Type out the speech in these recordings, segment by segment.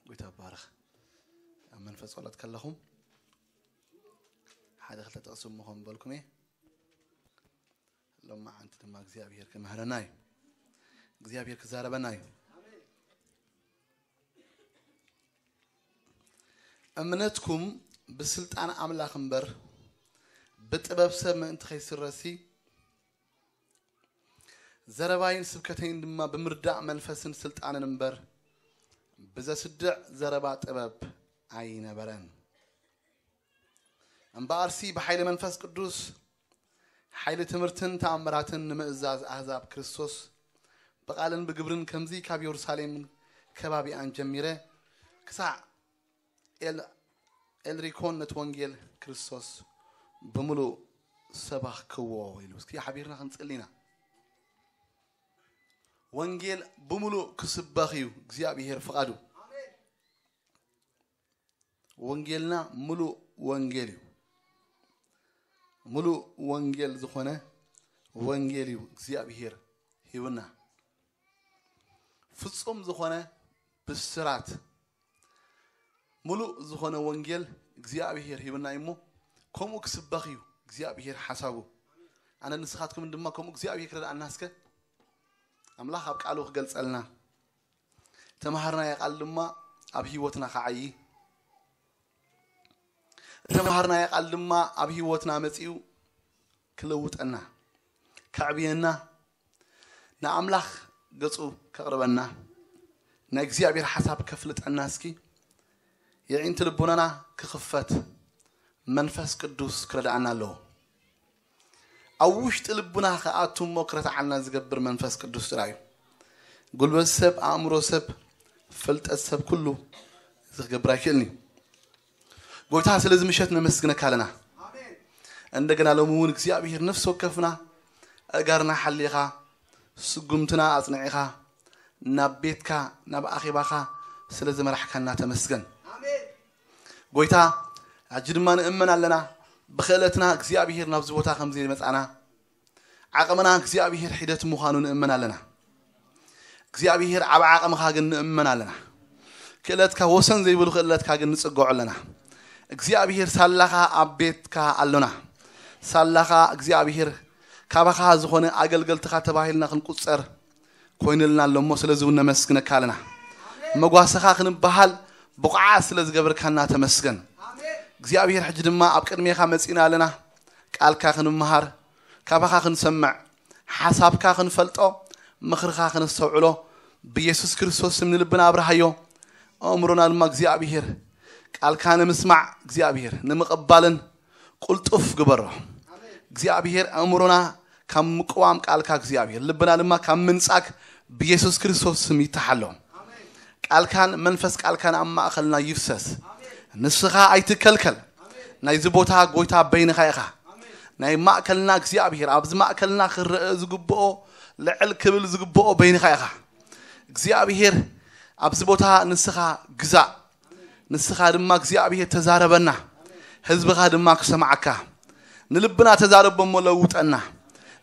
ጎይታ ባርኽ። ኣብ መንፈስ ጸሎት ከለኹም ሓደ ክልተ ጥቕሲ እሞ ከም በልኩም እየ። ሎማዓንቲ ድማ እግዚኣብሔር ክምህረና እዩ። እግዚኣብሔር ክዛረበና እዩ። እምነትኩም ብስልጣን ኣምላኽ እምበር ብጥበብ ሰብ ምእንቲ ከይስረሲ፣ ዘረባይን ስብከተይን ድማ ብምርዳእ መንፈስን ስልጣንን እምበር ብዘስድዕ ዘረባ ጥበብ ኣይነበረን። እምበኣርሲ ብሓይሊ መንፈስ ቅዱስ ሓይሊ ትምህርትን ተኣምራትን ንምእዛዝ ኣህዛብ ክርስቶስ ብቓልን ብግብርን ከምዚ ካብ የሩሳሌም ከባቢኣን ጀሚረ ክሳዕ ኤል- ኤልሪኮን ነቲ ወንጌል ክርስቶስ ብምሉእ ሰባኽክዎ ኢሉ። እስኪ ሓቢርና ክንጽሊ ኢና። ወንጌል ብምሉእ ክስበኽ እዩ እግዚኣብሔር ፍቓዱ። ወንጌልና ምሉእ ወንጌል እዩ። ምሉእ ወንጌል ዝኾነ ወንጌል እዩ እግዚኣብሔር ሂብና። ፍጹም ዝኾነ ብስራት፣ ምሉእ ዝኾነ ወንጌል እግዚኣብሔር ሂብና እዩ እሞ፣ ከምኡ ክስበኽ እዩ እግዚኣብሔር ሓሳቡ። ኣነ ንስኻትኩምን ድማ ከምኡ እግዚኣብሔር ክረድኣና እስከ ኣምላኽ ኣብ ቃሉ ክገልጸልና። ተማሃርናዮ ቃል ድማ ኣብ ህይወትና ክዓዪ፣ ተማሃርናዮ ቃል ድማ ኣብ ህይወትና መጺኡ ክለውጠና፣ ከዕብየና፣ ንኣምላኽ ገጹ ከቕርበና፣ ናይ እግዚኣብሔር ሓሳብ ከፍልጠና እስኪ የዒንቲ ልቡናና ክኽፈት መንፈስ ቅዱስ ክረድኣና ኣለዎ። ኣብ ውሽጢ ልቡና ክኣቱ እሞ ክረትዓልና ዝገብር መንፈስ ቅዱስ ጥራይ እዩ። ጉልበት ሰብ፣ ኣእምሮ ሰብ፣ ፍልጠት ሰብ ኩሉ እዚ ክገብር ኣይክእልን እዩ። ጎይታ ስለዚ ምሸት ነመስግነካ ኣለና። እንደገና ሎሚ እውን እግዚኣብሔር ነፍሲ ወከፍና ኣእጋርና ሓሊኻ ስጉምትና ኣጽንዒኻ ናብ ቤትካ ናብ ኣኼባኻ ስለ ዝመራሕካና ተመስገን። ጎይታ ሕጂ ድማ ንእመን ኣለና ብክእለትና እግዚኣብሔር ናብዚ ቦታ ከም ዘይመጻና ዓቕምና እግዚኣብሔር ሒደት ምዃኑ ንእመን ኣለና። እግዚኣብሔር ኣብ ዓቕምኻ ግን ንእመን ኣለና። ክእለትካ ወሰን ዘይብሉ ክእለትካ ግን ንጽግዖ ኣለና። እግዚኣብሔር ሳላኻ ኣብ ቤትካ ኣሎና። ሳላኻ እግዚኣብሔር ካባኻ ዝኾነ ኣገልገልትኻ ተባሂልና ክንቁጸር ኮይኑልና ኣሎ እሞ ስለዚ እውን ነመስግነካ ኣለና። መጓሰኻ ክንበሃል ብቑዓት ስለ ዝገበርካና ተመስገን። እግዚኣብሔር ሕጂ ድማ ኣብ ቅድሜኻ መጺና ኣለና። ቃልካ ክንመሃር ካባኻ ክንሰምዕ ሓሳብካ ክንፈልጦ ምኽርኻ ክነስተውዕሎ ብኢየሱስ ክርስቶስ ስም ንልብና ኣብርሃዮ። ኣእምሮና ድማ እግዚኣብሔር ቃልካ ንምስማዕ እግዚኣብሔር ንምቕባልን ቁልጡፍ ግበሮ። እግዚኣብሔር ኣእምሮና ካብ ምቅዋም ቃልካ እግዚኣብሔር ልብና ድማ ካብ ምንጻግ ብኢየሱስ ክርስቶስ ስም ይተሓሎ። ቃልካን መንፈስ ቃልካን ኣብ ማእኸልና ይፍሰስ። ንስኻ ኣይትከልከል። ናይዚ ቦታ ጎይታ በይንኻ ኢኻ። ናይ ማእከልና እግዚኣብሔር ኣብዚ ማእከልና ክረአ ዝግብኦ ልዕል ክብል ዝግብኦ በይንኻ ኢኻ። እግዚኣብሔር ኣብዚ ቦታ ንስኻ ግዛእ። ንስኻ ድማ እግዚኣብሔር ተዛረበና። ህዝብኻ ድማ ክሰምዓካ። ንልብና ተዛረቦ እሞ ለውጠና።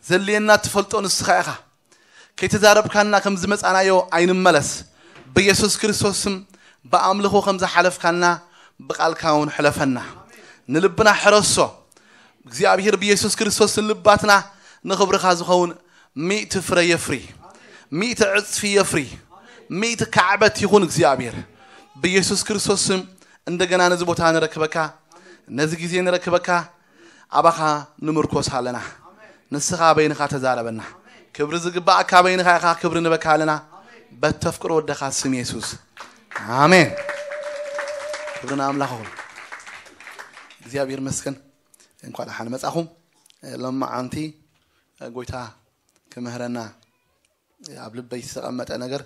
ዘድልየና ትፈልጦ ንስኻ ኢኻ። ከይተዛረብካና ከም ዝመጻናዮ ኣይንመለስ። ብኢየሱስ ክርስቶስ ስም ብኣምልኾ ከም ዝሓለፍካና ብቃልካ እውን ሕለፈና። ንልብና ሕረሶ። እግዚኣብሔር ብኢየሱስ ክርስቶስ ልባትና ንኽብርኻ ዝኸውን ሚእቲ ፍረ የፍሪ፣ ሚእቲ ዕጽፊ የፍሪ፣ ሚእቲ ካዕበት ይኹን እግዚኣብሔር። ብኢየሱስ ክርስቶስ ስም እንደገና ነዚ ቦታ ንረክበካ፣ ነዚ ግዜ ንረክበካ፣ ኣባኻ ንምርኮስ ኣለና። ንስኻ በይንኻ ተዛረበና። ክብሪ ዝግባእካ በይንኻ ኢኻ፣ ክብሪ ንበካ ኣለና። በተፍቅሮ ወደኻ ስም የሱስ። ኣሜን። ክብሪ ንኣምላኽ ይኹን። እግዚኣብሔር መስገን። እንኳዕ ደሓን መጻኹም። ሎማዓንቲ ጎይታ ክምህረና ኣብ ልበይ ዝተቐመጠ ነገር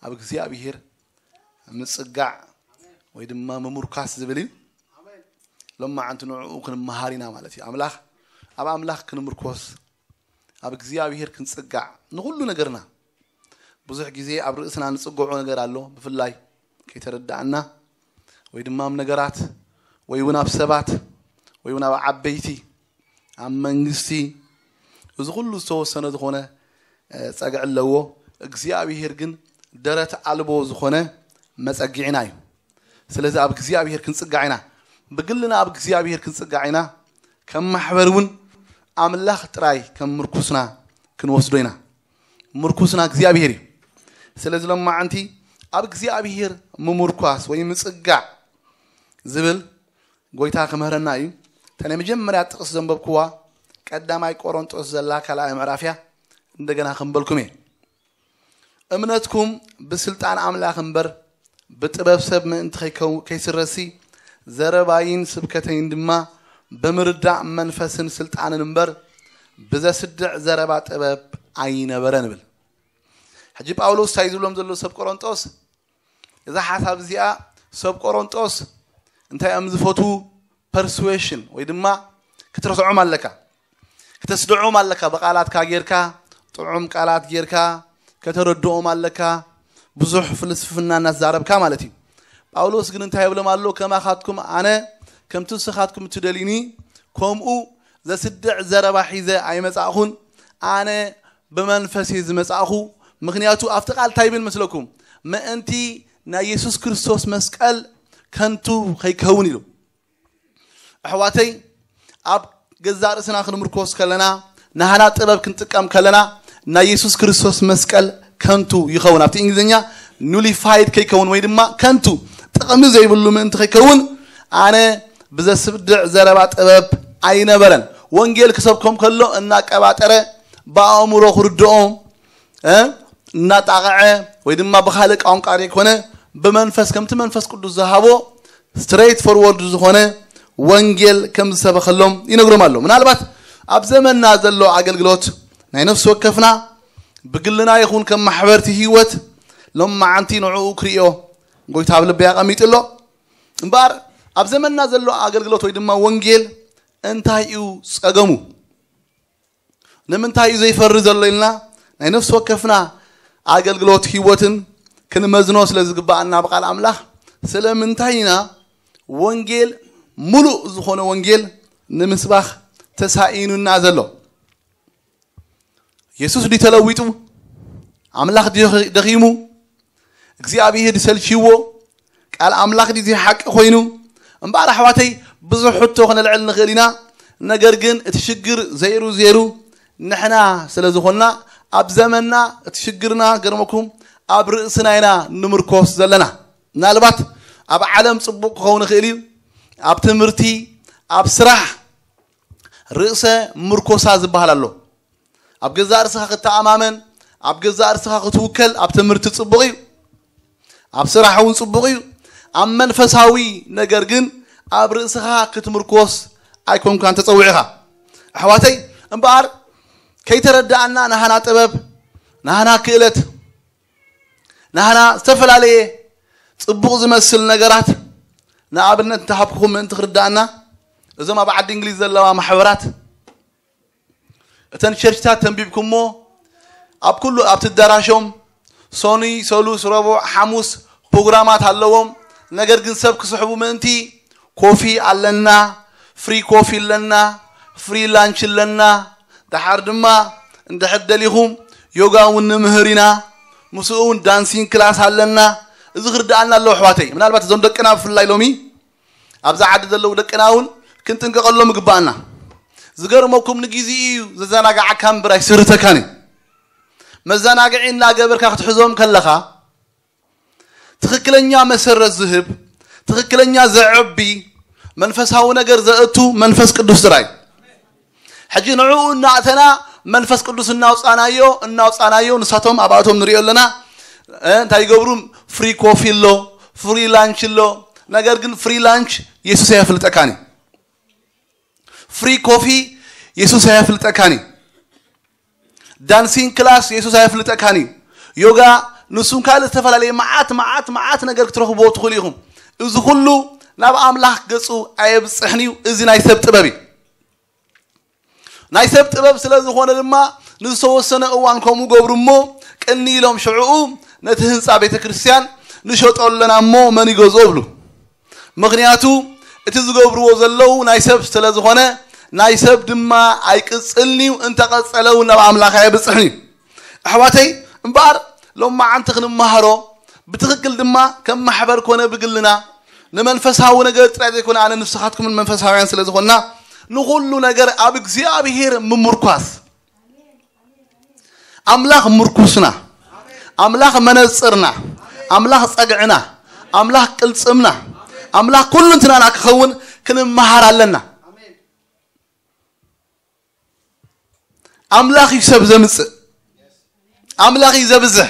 ኣብ እግዚኣብሔር ምጽጋዕ ወይ ድማ ምምርኳስ ዝብል እዩ። ሎማዓንቲ ንዕኡ ክንመሃር ኢና ማለት እዩ። ኣምላኽ ኣብ ኣምላኽ ክንምርኮስ ኣብ እግዚኣብሔር ክንጽጋዕ ንኹሉ ነገርና ብዙሕ ግዜ ኣብ ርእስና ንጽግዖ ነገር ኣሎ። ብፍላይ ከይተረዳእና ወይ ድማ ኣብ ነገራት ወይ እውን ኣብ ሰባት ወይ እውን ኣብ ዓበይቲ ኣብ መንግስቲ እዚ ኩሉ ዝተወሰነ ዝኾነ ጸግዒ ኣለዎ። እግዚኣብሔር ግን ደረት ኣልቦ ዝኾነ መጸግዒና እዩ። ስለዚ ኣብ እግዚኣብሔር ክንጽጋዕ ኢና። ብግልና ኣብ እግዚኣብሔር ክንጽጋዕ ኢና። ከም ማሕበር እውን ኣምላኽ ጥራይ ከም ምርኩስና ክንወስዶ ኢና። ምርኩስና እግዚኣብሔር እዩ። ስለዚ ሎማዓንቲ ኣብ እግዚኣብሔር ምምርኳስ ወይ ምጽጋዕ ዝብል ጎይታ ክምህረና እዩ። እታ ናይ መጀመርያ ጥቕስ ዘንበብኩዋ ቀዳማይ ቆሮንጦስ ዘላ ካልኣይ ምዕራፍ እያ። እንደገና ክንበልኩም እየ። እምነትኩም ብስልጣን ኣምላኽ እምበር ብጥበብ ሰብ ምእንቲ ከይከው- ከይስረሲ፣ ዘረባይን ስብከተይን ድማ ብምርዳእ መንፈስን ስልጣንን እምበር ብዘስድዕ ዘረባ ጥበብ ኣይነበረን እብል። ሕጂ ጳውሎስ እንታይ ዝብሎም ዘሎ ሰብ ቆሮንጦስ? እዛ ሓሳብ እዚኣ ሰብ ቆሮንጦስ እንታይ እዮም ዝፈትዉ? ፐርስዌሽን ወይ ድማ ክትረስዖም ኣለካ፣ ክተስድዖም ኣለካ። ብቃላትካ ጌርካ፣ ጥዑም ቃላት ጌርካ ከተረድኦም ኣለካ። ብዙሕ ፍልስፍና እናዛረብካ ማለት እዩ። ጳውሎስ ግን እንታይ ይብሎም ኣሎ? ከማኻትኩም ኣነ ከምቲ ንስኻትኩም እትደልዩኒ ከምኡ ዘስድዕ ዘረባ ሒዘ ኣይመጻእኹን፣ ኣነ ብመንፈስ እየ ዝመጻእኹ። ምኽንያቱ ኣብቲ ቃል እንታይ ይብል መስለኩም? ምእንቲ ናይ የሱስ ክርስቶስ መስቀል ከንቱ ከይከውን ኢሉ። ኣሕዋተይ፣ ኣብ ገዛእ ርእስና ክንምርኮስ ከለና፣ ናህና ጥበብ ክንጥቀም ከለና፣ ናይ የሱስ ክርስቶስ መስቀል ከንቱ ይኸውን። ኣብቲ እንግሊዝኛ ኑሊፋይድ ከይከውን ወይ ድማ ከንቱ ጥቕሚ ዘይብሉ ምእንቲ ከይከውን፣ ኣነ ብዘስድዕ ዘረባ ጥበብ ኣይነበረን። ወንጌል ክሰብኮም ከሎ እናቀባጠረ ብኣእምሮ ክርድኦም እ እናጣቕዐ ወይ ድማ ብኻልእ ቋንቋ ዘይኮነ ብመንፈስ ከምቲ መንፈስ ቅዱስ ዝሃቦ ስትሬት ፎርወርድ ዝኾነ ወንጌል ከም ዝሰበኸሎም ይነግሮም ኣሎ። ምናልባት ኣብ ዘመንና ዘሎ ኣገልግሎት ናይ ነፍሲ ወከፍና ብግልና ይኹን ከም ማሕበርቲ ህይወት ሎማዓንቲ ንዕኡ ክርእዮ ጎይታ ኣብ ልበይ ኣቐሚጡ ኣሎ። እምበኣር ኣብ ዘመንና ዘሎ ኣገልግሎት ወይ ድማ ወንጌል እንታይ እዩ ጸገሙ? ንምንታይ እዩ ዘይፈሪ ዘሎ ኢልና ናይ ነፍሲ ወከፍና ኣገልግሎት ህይወትን ክንመዝኖ ስለ ዝግባኣና ብቃል ኣምላኽ፣ ስለምንታይ ኢና ወንጌል፣ ሙሉእ ዝኾነ ወንጌል ንምስባኽ ተሳኢኑና ዘሎ? የሱስ ድዩ ተለዊጡ? ኣምላኽ ድዩ ደኺሙ? እግዚኣብሔር ድዩ ሰልችይዎ? ቃል ኣምላኽ ድዩ ዘይሓቂ ኮይኑ? እምበኣር ኣሕዋተይ፣ ብዙሕ ሕቶ ክነልዕል ንኽእል ኢና። ነገር ግን እቲ ሽግር ዘይሩ ዘይሩ ንሕና ስለ ዝኾንና፣ ኣብ ዘመንና እቲ ሽግርና ገርመኩም ኣብ ርእስና ኢና ንምርኮስ ዘለና። ምናልባት ኣብ ዓለም ጽቡቕ ክኸውን ይኽእል እዩ። ኣብ ትምህርቲ፣ ኣብ ስራሕ ርእሰ ምርኮሳ ዝበሃል ኣሎ። ኣብ ገዛእ ርእስኻ ክትተኣማመን፣ ኣብ ገዛእ ርእስኻ ክትውከል ኣብ ትምህርቲ ጽቡቕ እዩ፣ ኣብ ስራሕ እውን ጽቡቕ እዩ። ኣብ መንፈሳዊ ነገር ግን ኣብ ርእስኻ ክትምርኮስ ኣይኮንካን ተጸዊዕኻ። ኣሕዋተይ፣ እምበኣር ከይተረዳኣና ናህና ጥበብ፣ ናህና ክእለት፣ ናህና ዝተፈላለየ ጽቡቕ ዝመስል ነገራት ንኣብነት እንተሃብኩኹም ምእንቲ ክርዳኣና፣ እዞም ኣብ ዓዲ እንግሊዝ ዘለዋ ማሕበራት እተን ቸርችታት ተንቢብኩሞ ኣብ ኩሉ ኣብቲ ኣዳራሾም ሶኒ፣ ሰሉስ፣ ረቡዕ፣ ሓሙስ ፕሮግራማት ኣለዎም። ነገር ግን ሰብ ክስሕቡ ምእንቲ ኮፊ ኣለና፣ ፍሪ ኮፊ ኣለና፣ ፍሪ ላንች ኣለና። ደሓር ድማ እንድሕር ደሊኹም ዮጋ እውን ንምህር ኢና። ምስኡ እውን ዳንሲንግ ክላስ ኣለና። እዚ ክርድኣና ኣለዎ ኣሕዋተይ። ምናልባት እዞም ደቅና ብፍላይ ሎሚ ኣብዛ ዓዲ ዘለዉ ደቅና እውን ክንጥንቀቐሎም ይግባኣና። ዝገርመኩም ንግዜኡ እዩ ዘዘናግዓካ እምበር ኣይስርተካን እዩ። መዘናግዒ እናገበርካ ክትሕዞም ከለኻ ትኽክለኛ መሰረት ዝህብ፣ ትኽክለኛ ዘዕቢ፣ መንፈሳዊ ነገር ዘእቱ መንፈስ ቅዱስ ጥራይ። ሕጂ ንዕኡ እናእተና መንፈስ ቅዱስ እናውፃናዮ እናውፃናዮ ንሳቶም ኣብኣቶም ንሪኦ ኣለና። እ፣ እንታይ ይገብሩ? ፍሪ ኮፊ ኣሎ፣ ፍሪ ላንች ኣሎ። ነገር ግን ፍሪ ላንች የሱስ ኣየፍልጠካን እዩ። ፍሪ ኮፊ የሱስ ኣየፍልጠካን እዩ። ዳንሲንግ ክላስ የሱስ ኣየፍልጠካን እዩ። ዮጋ፣ ንሱን ካልእ ዝተፈላለየ መዓት መዓት መዓት ነገር ክትረኽብዎ ትኽእሉ ኢኹም። እዚ ኩሉ ናብ ኣምላኽ ገጹ ኣየብጽሕን እዩ። እዚ ናይ ሰብ ጥበብ እዩ። ናይ ሰብ ጥበብ ስለ ዝኾነ ድማ ንዝተወሰነ እዋን ከምኡ ገብሩ እሞ ቅኒ ኢሎም ሽዕኡ ነቲ ህንፃ ቤተ ክርስቲያን ንሸጦ ኣለና እሞ መን ይገዝኦ እብሉ። ምኽንያቱ እቲ ዝገብርዎ ዘለዉ ናይ ሰብ ስለ ዝኾነ ናይ ሰብ ድማ ኣይቅጽልን እዩ፣ እንተቐጸለ እውን ናብ ኣምላኽ ኣየብጽሕን እዩ። ኣሕዋተይ እምበኣር ሎማዓንቲ ክንመሃሮ ብትኽክል ድማ ከም ማሕበር ኮነ ብግልና ንመንፈሳዊ ነገር ጥራይ ዘይኮነ፣ ኣነ ንስኻትኩምን መንፈሳውያን ስለ ዝኾንና፣ ንኹሉ ነገር ኣብ እግዚኣብሔር ምምርኳስ። ኣምላኽ ምርኩስና፣ ኣምላኽ መነጽርና፣ ኣምላኽ ጸግዕና፣ ኣምላኽ ቅልጽምና፣ ኣምላኽ ኩሉ እንትናና ክኸውን ክንመሃር ኣለና። ኣምላኽ እዩ ሰብ ዘምጽእ፣ ኣምላኽ እዩ ዘብዝሕ።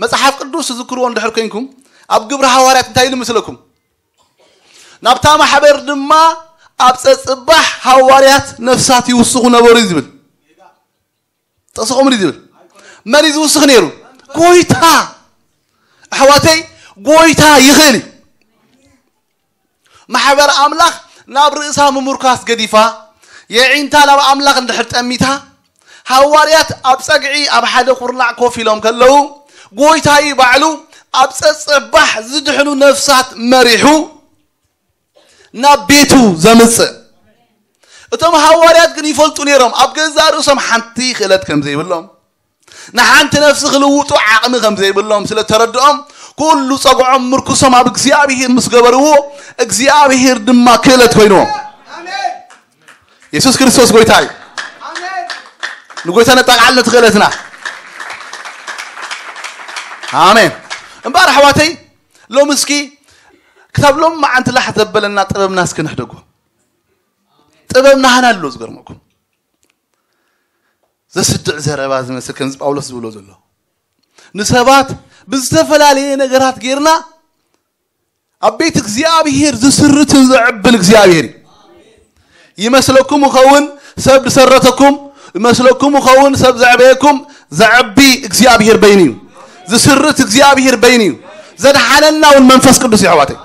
መጽሓፍ ቅዱስ ትዝክርዎ እንድሕር ኮይንኩም፣ ኣብ ግብሪ ሃዋርያት እንታይ ኢሉ ምስለኩም? ናብታ ማሕበር ድማ ኣብ ጸጽባሕ ሃዋርያት ነፍሳት ይውስኹ ነበሩ እዩ ዝብል። ጥቕስኹም እዩ ዝብል። መን እዩ ዝውስኽ ነይሩ? ጎይታ። ኣሕዋተይ፣ ጎይታ ይኽእል እዩ። ማሕበር ኣምላኽ ናብ ርእሳ ምምርኳስ ገዲፋ፣ የዒንታ ናብ ኣምላኽ እንድሕር ጠሚታ፣ ሃዋርያት ኣብ ጸግዒ ኣብ ሓደ ኩርናዕ ኮፍ ኢሎም ከለዉ፣ ጎይታ እዩ ባዕሉ ኣብ ጸጽባሕ ዝድሕኑ ነፍሳት መሪሑ ናብ ቤቱ ዘምጽእ። እቶም ሃዋርያት ግን ይፈልጡ ነይሮም፣ ኣብ ገዛእ ርእሶም ሓንቲ ክእለት ከም ዘይብሎም፣ ንሓንቲ ነፍሲ ክልውጡ ዓቕሚ ከም ዘይብሎም ስለ ተረድኦም፣ ኩሉ ጸግዖም ምርኩሶም ኣብ እግዚኣብሔር ምስ ገበርዎ፣ እግዚኣብሔር ድማ ክእለት ኮይንዎም። የሱስ ክርስቶስ ጎይታ እዩ። ንጎይታ ነጣቕዓል ነቲ ክእለትና። ኣሜን። እምበኣር ኣሕዋተይ፣ ሎም እስኪ ክሳብ ሎም መዓንቲ ላሕ ዘበለና ጥበብና እስኪ ንሕደጎ። ጥበብ ናህና ኣሎ። ዝገርመኩም፣ ዘስድዕ ዘረባ ዝመስል፣ ከምዚ ጳውሎስ ዝብሎ ዘሎ፣ ንሰባት ብዝተፈላለየ ነገራት ጌርና ኣብ ቤት እግዚኣብሔር ዝስርትን ዘዕብን እግዚኣብሔር እዩ። ይመስለኩም ይኸውን ሰብ ዝሰረተኩም፣ ይመስለኩም ይኸውን ሰብ ዘዕበየኩም። ዘዕቢ እግዚኣብሔር በይኑ እዩ። ዝስርት እግዚኣብሔር በይኑ እዩ። ዘድሓነና እውን መንፈስ ቅዱስ እዩ፣ ኣሕዋተይ።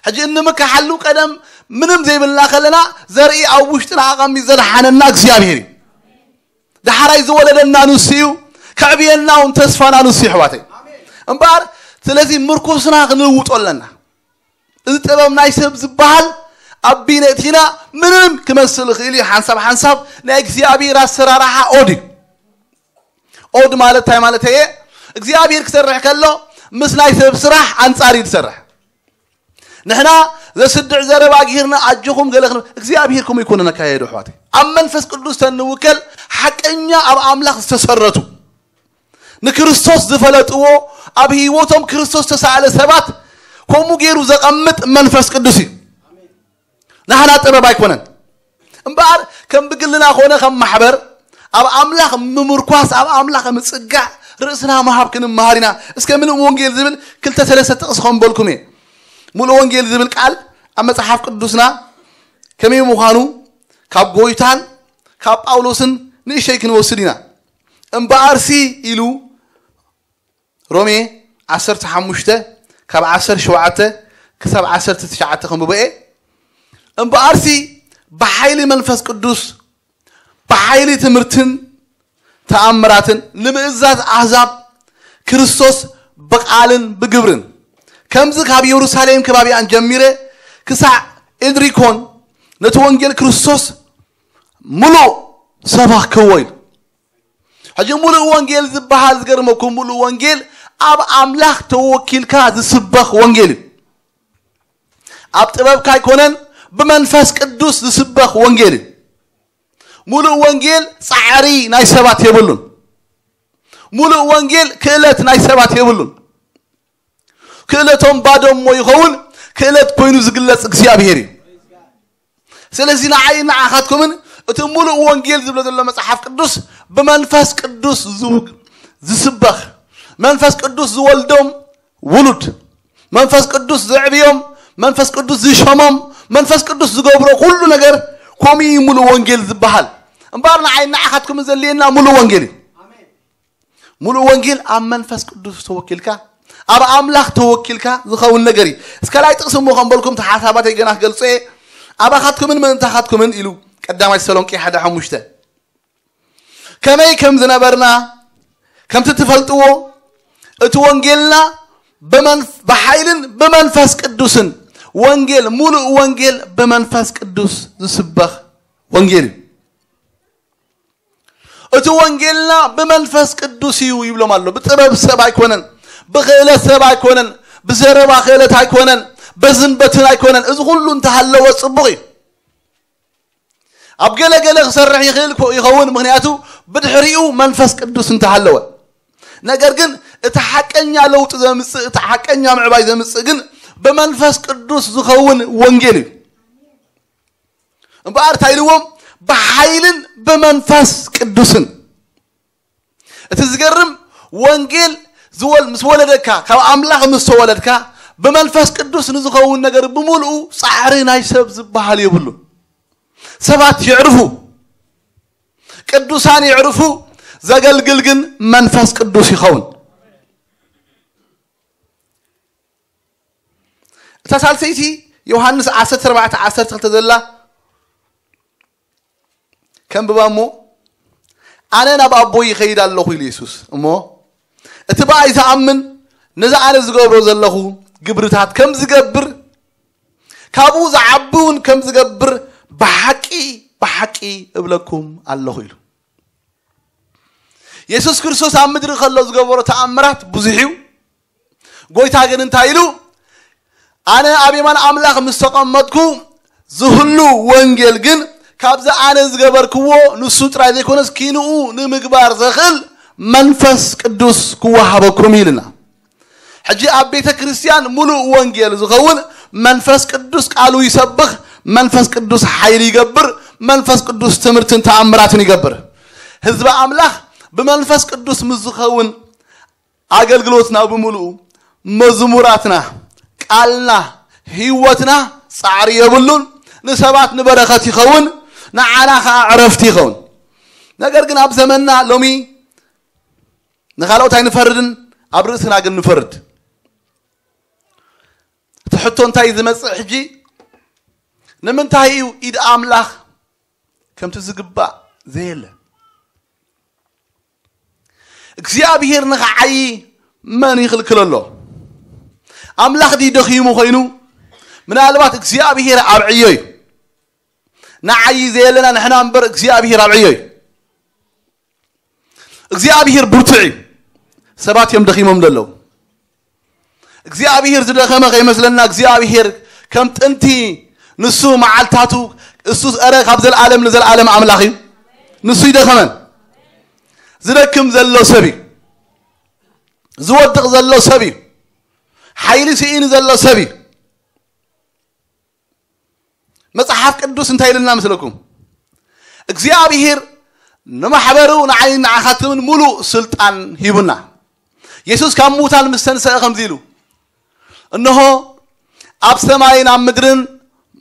ሕጂ እንምክሓሉ ቀደም ምንም ዘይብልና ከለና፣ ዘርኢ ኣብ ውሽጥና ኣቐሚጡ ዘድሓነና እግዚኣብሔር እዩ። ዳሕራይ ዝወለደና ንሱ እዩ። ከዕብየና እውን ተስፋና ንሱ እዩ፣ ኣሕዋተይ። እምበኣር ስለዚ ምርኩስና ክንልውጦ ኣለና። እዚ ጥበብ ናይ ሰብ ዝበሃል ኣብ ቢነ እቲና ምንም ክመስል ይኽእል እዩ። ሓንሳብ ሓንሳብ ናይ እግዚኣብሔር ኣሰራርሓ ኦድ እዩ። ኦድ ማለት እንታይ ማለት እየ? እግዚኣብሔር ክሰርሕ ከሎ ምስ ናይ ሰብ ስራሕ ኣንጻር እዩ ዝሰርሕ። ንሕና ዘስድዕ ዘረባ ጌርና ኣጆኹም ገለ ክንብል፣ እግዚኣብሔር ከምኡ ይኮነን ኣካየዱ፣ ኣሕዋተይ። ኣብ መንፈስ ቅዱስ ተንውከል፣ ሓቀኛ ኣብ ኣምላኽ ዝተሰረቱ፣ ንክርስቶስ ዝፈለጥዎ፣ ኣብ ህይወቶም ክርስቶስ ተሳእለ ሰባት፣ ከምኡ ገይሩ ዘቐምጥ መንፈስ ቅዱስ እዩ። ናህና ጥበብ ኣይኮነን። እምበኣር ከም ብግልና ኮነ ከም ማሕበር ኣብ ኣምላኽ ምምርኳስ፣ ኣብ ኣምላኽ ምጽጋዕ፣ ርእስና ምሃብ ክንመሃር ኢና። እስከ ምሉእ ወንጌል ዝብል ክልተ ሰለስተ ጥቕሲ ከንበልኩም እየ። ምሉእ ወንጌል ዝብል ቃል ኣብ መጽሓፍ ቅዱስና ከመይ ምዃኑ ካብ ጎይታን ካብ ጳውሎስን ንእሽተይ ክንወስድ ኢና። እምበኣርሲ ኢሉ ሮሜ ዓሰርተ ሓሙሽተ ካብ ዓሰርተ ሸውዓተ ክሳብ ዓሰርተ ትሽዓተ ከንብቦ እየ። እምበኣርሲ ብሓይሊ መንፈስ ቅዱስ፣ ብሓይሊ ትምህርትን ተኣምራትን ንምእዛዝ ኣህዛብ ክርስቶስ ብቓልን ብግብርን፣ ከምዚ ካብ የሩሳሌም ከባቢኣን ጀሚረ ክሳዕ ኢልሪኮን ነቲ ወንጌል ክርስቶስ ምሉእ ሰባኽዎ ኢሉ። ሕጂ ምሉእ ወንጌል ዝበሃል፣ ዝገርመኩም፣ ምሉእ ወንጌል ኣብ ኣምላኽ ተወኪልካ ዝስበኽ ወንጌል እዩ። ኣብ ጥበብካ ኣይኮነን፣ ብመንፈስ ቅዱስ ዝስበኽ ወንጌል እዩ። ምሉእ ወንጌል ጻዕሪ ናይ ሰባት የብሉን። ምሉእ ወንጌል ክእለት ናይ ሰባት የብሉን። ክእለቶም ባዶ እሞ ይኸውን፣ ክእለት ኮይኑ ዝግለጽ እግዚኣብሔር እዩ። ስለዚ ንዓይ ንዓኻትኩምን እቲ ምሉእ ወንጌል ዝብሎ ዘሎ መጽሓፍ ቅዱስ ብመንፈስ ቅዱስ ዝው-፣ ዝስበኽ፣ መንፈስ ቅዱስ ዝወልዶም ውሉድ፣ መንፈስ ቅዱስ ዘዕብዮም፣ መንፈስ ቅዱስ ዝሸሞም፣ መንፈስ ቅዱስ ዝገብሮ ኩሉ ነገር ከምኡ እዩ ምሉእ ወንጌል ዝበሃል። እምበኣር ንዓይ ንዓኻትኩምን ዘድልየና ምሉእ ወንጌል እዩ። ምሉእ ወንጌል ኣብ መንፈስ ቅዱስ ተወኪልካ፣ ኣብ ኣምላኽ ተወኪልካ ዝኸውን ነገር እዩ። እስከ ካልኣይ ጥቕሲ እሞ ከንበልኩም፣ እቲ ሓሳባተይ ገና ክገልጾ እየ። ኣባኻትኩምን ምእንታኻትኩምን ኢሉ፣ ቀዳማይ ተሰሎንቄ ሓደ ሓሙሽተ። ከመይ ከም ዝነበርና ከምቲ ትፈልጥዎ፣ እቲ ወንጌልና ብመንፍ-፣ ብሓይልን ብመንፈስ ቅዱስን፣ ወንጌል፣ ምሉእ ወንጌል ብመንፈስ ቅዱስ ዝስበኽ ወንጌል እዩ። እቲ ወንጌልና ብመንፈስ ቅዱስ እዩ ይብሎም ኣሎ። ብጥበብ ሰብ ኣይኮነን፣ ብኽእለት ሰብ ኣይኮነን፣ ብዘረባ ክእለት ኣይኮነን፣ በዝን በትን ኣይኮነን። እዚ ኩሉ እንተሃለወ ጽቡቕ እዩ። ኣብ ገለ ገለ ክሰርሕ ይኽእል ኮ- ይኸውን፣ ምኽንያቱ ብድሕሪኡ መንፈስ ቅዱስ እንተሃለወ። ነገር ግን እቲ ሓቀኛ ለውጢ ዘምጽእ፣ እቲ ሓቀኛ ምዕባይ ዘምጽእ ግን ብመንፈስ ቅዱስ ዝኸውን ወንጌል እዩ። እምበኣር እንታይ ኢልዎም? ብሓይልን ብመንፈስ ቅዱስን። እቲ ዝገርም፣ ወንጌል ዝወል ምስ ወለደካ፣ ካብ ኣምላኽ ምስ ተወለድካ፣ ብመንፈስ ቅዱስ ንዝኸውን ነገር ብምልኡ ጻዕሪ ናይ ሰብ ዝበሃል የብሉን። ሰባት የዕርፉ፣ ቅዱሳን የዕርፉ፣ ዘገልግል ግን መንፈስ ቅዱስ ይኸውን። እታ ሳልሰይቲ ዮሃንስ ዓሰርተ ኣርባዕተ ዓሰርተ ክልተ ዘላ ከንብባ እሞ፣ ኣነ ናብ ኣቦይ ይኸይድ ኣለኹ ኢሉ የሱስ። እሞ እቲ ብኣይ ዝኣምን፣ ነዚ ኣነ ዝገብሮ ዘለኹ ግብርታት ከም ዝገብር፣ ካብኡ ዝዓቢ እውን ከም ዝገብር ብሓቂ ብሓቂ እብለኩም ኣለኹ ኢሉ። የሱስ ክርስቶስ ኣብ ምድሪ ከሎ ዝገበሮ ተኣምራት ብዙሕ እዩ። ጎይታ ግን እንታይ ኢሉ? ኣነ ኣብ የማን ኣምላኽ ምስ ተቐመጥኩ፣ ዝህሉ ወንጌል ግን ካብዚ ኣነ ዝገበርክዎ ንሱ ጥራይ ዘይኮነስ፣ ኪንኡ ንምግባር ዘኽእል መንፈስ ቅዱስ ክወሃበኩም ኢልና። ሕጂ ኣብ ቤተ ክርስቲያን ሙሉእ ወንጌል ዝኸውን መንፈስ ቅዱስ ቃሉ ይሰብኽ፣ መንፈስ ቅዱስ ሓይሊ ይገብር፣ መንፈስ ቅዱስ ትምህርትን ተኣምራትን ይገብር። ህዝቢ ኣምላኽ ብመንፈስ ቅዱስ ምስ ዝኸውን፣ ኣገልግሎትና ብምሉኡ፣ መዝሙራትና፣ ቃልና፣ ህይወትና ጻዕሪ የብሉን። ንሰባት ንበረኸት ይኸውን፣ ንዓና ኸዓ ዕረፍቲ ይኸውን። ነገር ግን ኣብ ዘመንና ሎሚ ንኻልኦት ኣይንፈርድን፣ ኣብ ርእስና ግን ንፈርድ። እቲ ሕቶ እንታይ ዝመጽእ ሕጂ? ንምንታይ እዩ ኢድ ኣምላኽ ከምቲ ዝግባእ ዘየለ? እግዚኣብሔር ንኽዓዪ መን ይኽልክሎ ኣሎ? ኣምላኽ ድዩ ደኺሙ ኮይኑ? ምናልባት እግዚኣብሔር ኣብዕዮ እዩ። ንዓዪ ዘየለና ንሕና እምበር እግዚኣብሔር ኣብዕዮ እዩ። እግዚኣብሔር ብርቱዕ እዩ። ሰባት እዮም ደኺሞም ዘለዉ። እግዚኣብሔር ዝደኸመ ከይመስለና፣ እግዚኣብሔር ከም ጥንቲ፣ ንሱ መዓልታቱ፣ እሱ ጸረ ካብ ዘለዓለም ንዘለዓለም ኣምላኽ እዩ። ንሱ ይደኸመን። ዝደክም ዘሎ ሰብ እዩ። ዝወድቕ ዘሎ ሰብ እዩ። ሓይሊ ስኢኑ ዘሎ ሰብ እዩ። መጽሓፍ ቅዱስ እንታይ ኢልና መስለኩም? እግዚኣብሔር ንማሕበሩ ንዓይን ንዓኻትምን ሙሉእ ስልጣን ሂቡና። የሱስ ካብ ምዉታን ምስ ተንሰአ ከምዚ ኢሉ፣ "እንሆ ኣብ ሰማይን ኣብ ምድርን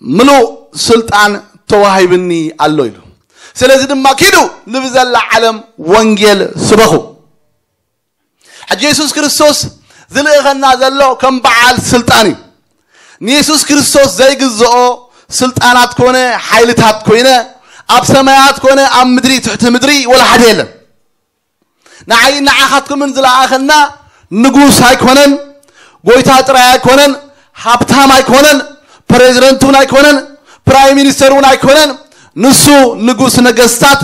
ምሉእ ስልጣን ተዋሂብኒ ኣሎ" ኢሉ። ስለዚ ድማ ኪዱ ንብዘላ ዓለም ወንጌል ስበኹ። ሕጂ የሱስ ክርስቶስ ዝልእኸና ዘሎ ከም በዓል ስልጣን እዩ። ንየሱስ ክርስቶስ ዘይግዝኦ ስልጣናት ኮነ ሓይልታት ኮይነ ኣብ ሰማያት ኮነ ኣብ ምድሪ ትሕቲ ምድሪ ወላ ሓደ የለን። ንዓይ ንዓኻትኩምን ዝለኣኸና ንጉስ ኣይኮነን፣ ጎይታ ጥራይ ኣይኮነን፣ ሃብታም ኣይኮነን፣ ፕሬዚደንት እውን ኣይኮነን፣ ፕራይም ሚኒስተር እውን ኣይኮነን። ንሱ ንጉስ ነገስታት፣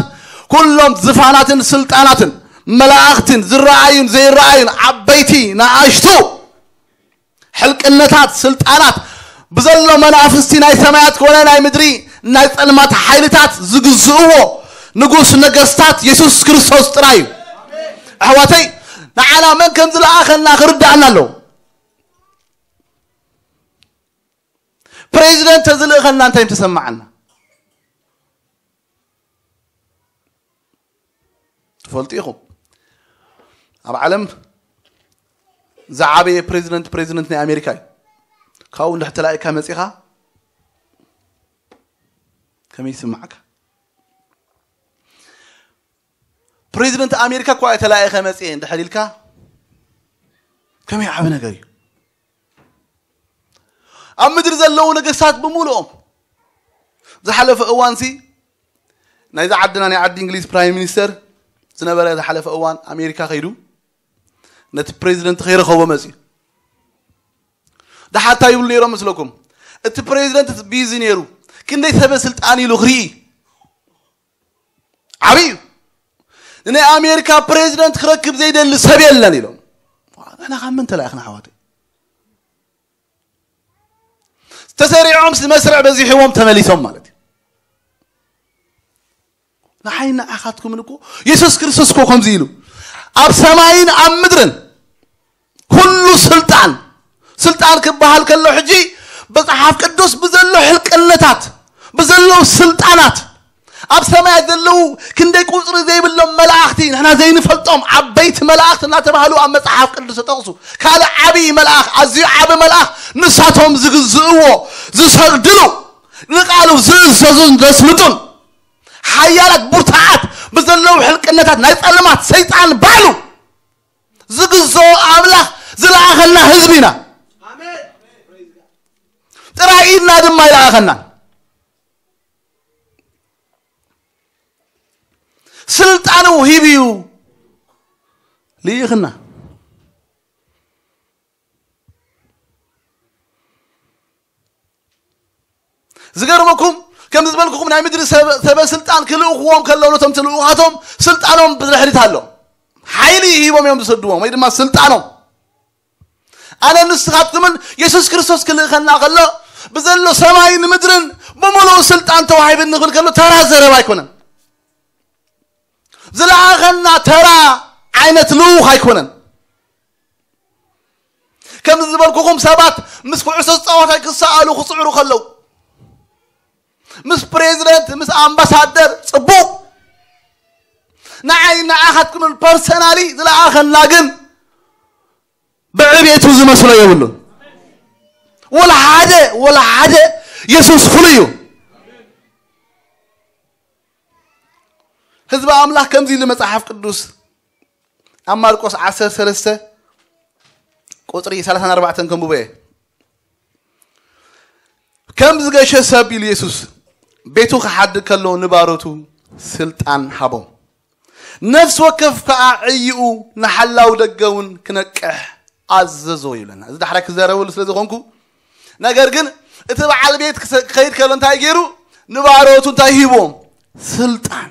ኩሎም ዝፋናትን ስልጣናትን መላእኽትን ዝረኣዩን ዘይረኣዩን ዓበይቲ ንኣሽቱ ሕልቅነታት ስልጣናት ብዘሎ መናፍስቲ ናይ ሰማያት ኮነ ናይ ምድሪ ናይ ጸልማት ሓይልታት ዝግዝእዎ ንጉስ ነገስታት የሱስ ክርስቶስ ጥራይ እዩ። ኣሕዋተይ፣ ንዓና መን ከም ዝለኣኸና ክርድኣና ኣለዎ። ፕሬዚደንት ተዝልእኸና እንታይ ምተሰማዓና? ትፈልጡ ኢኹም። ኣብ ዓለም ዝዓበየ ፕሬዚደንት፣ ፕሬዚደንት ናይ ኣሜሪካ እዩ። ካብኡ እንድሕር ተላኢካ መጺኻ ከመይ ይስምዓካ? ፕሬዚደንት ኣሜሪካ እኳ ተላኢኸ መጽየ እንድሕር ኢልካ ከመይ ዓቢ ነገር እዩ። ኣብ ምድሪ ዘለዉ ነገስታት ብምሉኦም ዝሓለፈ እዋንሲ ናይዛ ዓድና ናይ ዓዲ እንግሊዝ ፕራይም ሚኒስተር ዝነበረ ዝሓለፈ እዋን ኣሜሪካ ከይዱ ነቲ ፕሬዚደንት ከይረኸቦ መጽዩ። ደሓር እንታይ ይብሉ ነይሮም መስለኩም? እቲ ፕሬዚደንት ቢዚ ነይሩ፣ ክንደይ ሰበ ስልጣን ኢሉ ክርኢ ዓብዩ። ንናይ ኣሜሪካ ፕሬዚደንት ክረክብ ዘይደሊ ሰብ የለን ኢሎም። ንሕና ካብ መን ተላኢኽና ኣሕዋተይ? ተሰሪዖም መስርዕ በዚሕዎም ተመሊሶም ማለት እዩ። ንዓይ ንዓኻትኩምን እኮ የሱስ ክርስቶስ እኮ ከምዚ ኢሉ፣ ኣብ ሰማይን ኣብ ምድርን ኩሉ ስልጣን፣ ስልጣን ክበሃል ከሎ ሕጂ መጽሓፍ ቅዱስ ብዘሎ ሕልቅነታት፣ ብዘሎ ስልጣናት፣ ኣብ ሰማያት ዘለዉ ክንደይ ቁጽሪ ዘይብሎም መላእኽቲ፣ ንሕና ዘይንፈልጦም ዓበይቲ መላእኽቲ እናተባህሉ ኣብ መጽሓፍ ቅዱስ ተጠቕሱ። ካልእ ዓብዪ መልኣኽ፣ ኣዝዩ ዓቢ መልኣኽ፣ ንሳቶም ዝግዝእዎ፣ ዝሰግድሉ፣ ንቃሉ ዝእዘዙን ዘስምጡን፣ ሓያላት ብርቱዓት ብዘለዉ ሕልቅነታት ናይ ጸልማት ሰይጣን ባዕሉ ዝግዝኦ ኣምላኽ ዝለኣኸና ህዝቢ ኢና። ጥራይ ኢድና ድማ ይለኣኸና። ስልጣኑ ሂቡ እዩ ልኢኽና። ዝገርመኩም፣ ከም ዝበልኩኹም ናይ ምድሪ ሰበ-፣ ሰበ ስልጣን ክልእኽዎም ከለዉ ነቶም ትልኡኻቶም ስልጣኖም ብድሕሪት ኣሎ። ሓይሊ ሂቦም እዮም ዝሰድዎም፣ ወይ ድማ ስልጣኖም። ኣነ ንስኻትኩምን የሱስ ክርስቶስ ክልእኸና ከሎ ብዘሎ ሰማይን ምድርን ብምሉኡ ስልጣን ተዋሂብኒ ክብል ከሎ ተራ ዘረባ ኣይኮነን። ዝለኣኸና ተራ ዓይነት ልኡኽ ኣይኮነን። ከምዚ ዝበልኩኹም ሰባት ምስ ኩዕሶ ተጻዋታይ ክሰኣሉ ክጽዕሩ ከለዉ፣ ምስ ፕሬዚደንት፣ ምስ ኣምባሳደር ጽቡቕ። ንዓይ ንዓኻትኩምን ፐርሰናሊ ዝለኣኸና ግን ብዕቤቱ ዝመስሎ የብሉን። ወላ ሓደ፣ ወላ ሓደ። የሱስ ፍሉይ እዩ። ህዝቢ ኣምላኽ ከምዚ ኢሉ መጽሓፍ ቅዱስ ኣብ ማርቆስ ዓሰርተ ሰለስተ ቁጽሪ ሰላሳን ኣርባዕተን ከንብቦ እየ። ከም ዝገሸ ሰብ ኢሉ የሱስ ቤቱ ክሓድግ ከሎ ንባሮቱ ስልጣን ሃቦም። ነፍሲ ወከፍ ከኣ ዕይኡ ንሓላው ደገ እውን ክነቅሕ ኣዘዞ ይብለና። እዚ ዳሕራይ ክዛረበሉ ስለ ዝኾንኩ፣ ነገር ግን እቲ በዓል ቤት ክሰ-፣ ክኸይድ ከሎ እንታይ ገይሩ? ንባሮቱ እንታይ ሂቦም? ስልጣን።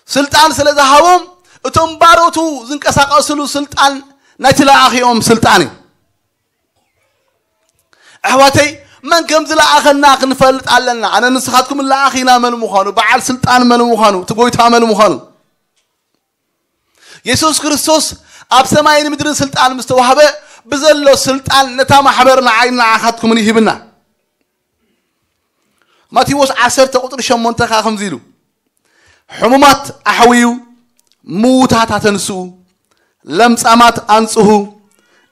ስልጣን ስለ ዝሃቦም እቶም ባሮቱ ዝንቀሳቐስሉ ስልጣን ናይቲ ለኣኺኦም ስልጣን እዩ። ኣሕዋተይ፣ መን ከም ዝለኣኸና ክንፈልጥ ኣለና። ኣነ ንስኻትኩም ለኣኺና መን ምዃኑ፣ በዓል ስልጣን መን ምዃኑ፣ እቲ ጎይታ መን ምዃኑ። የሱስ ክርስቶስ ኣብ ሰማይን ምድርን ስልጣን ምስ ተዋህበ፣ ብዘሎ ስልጣን ነታ ማሕበር ንዓይ ንዓኻትኩምን ይህብና። ማቴዎስ ዓሰርተ ቁጽሪ ሸሞንተ ከኣ ከምዚ ኢሉ፣ ሕሙማት ኣሕውዩ፣ ምዉታት ኣተንስኡ፣ ለምጻማት ኣንጽሁ፣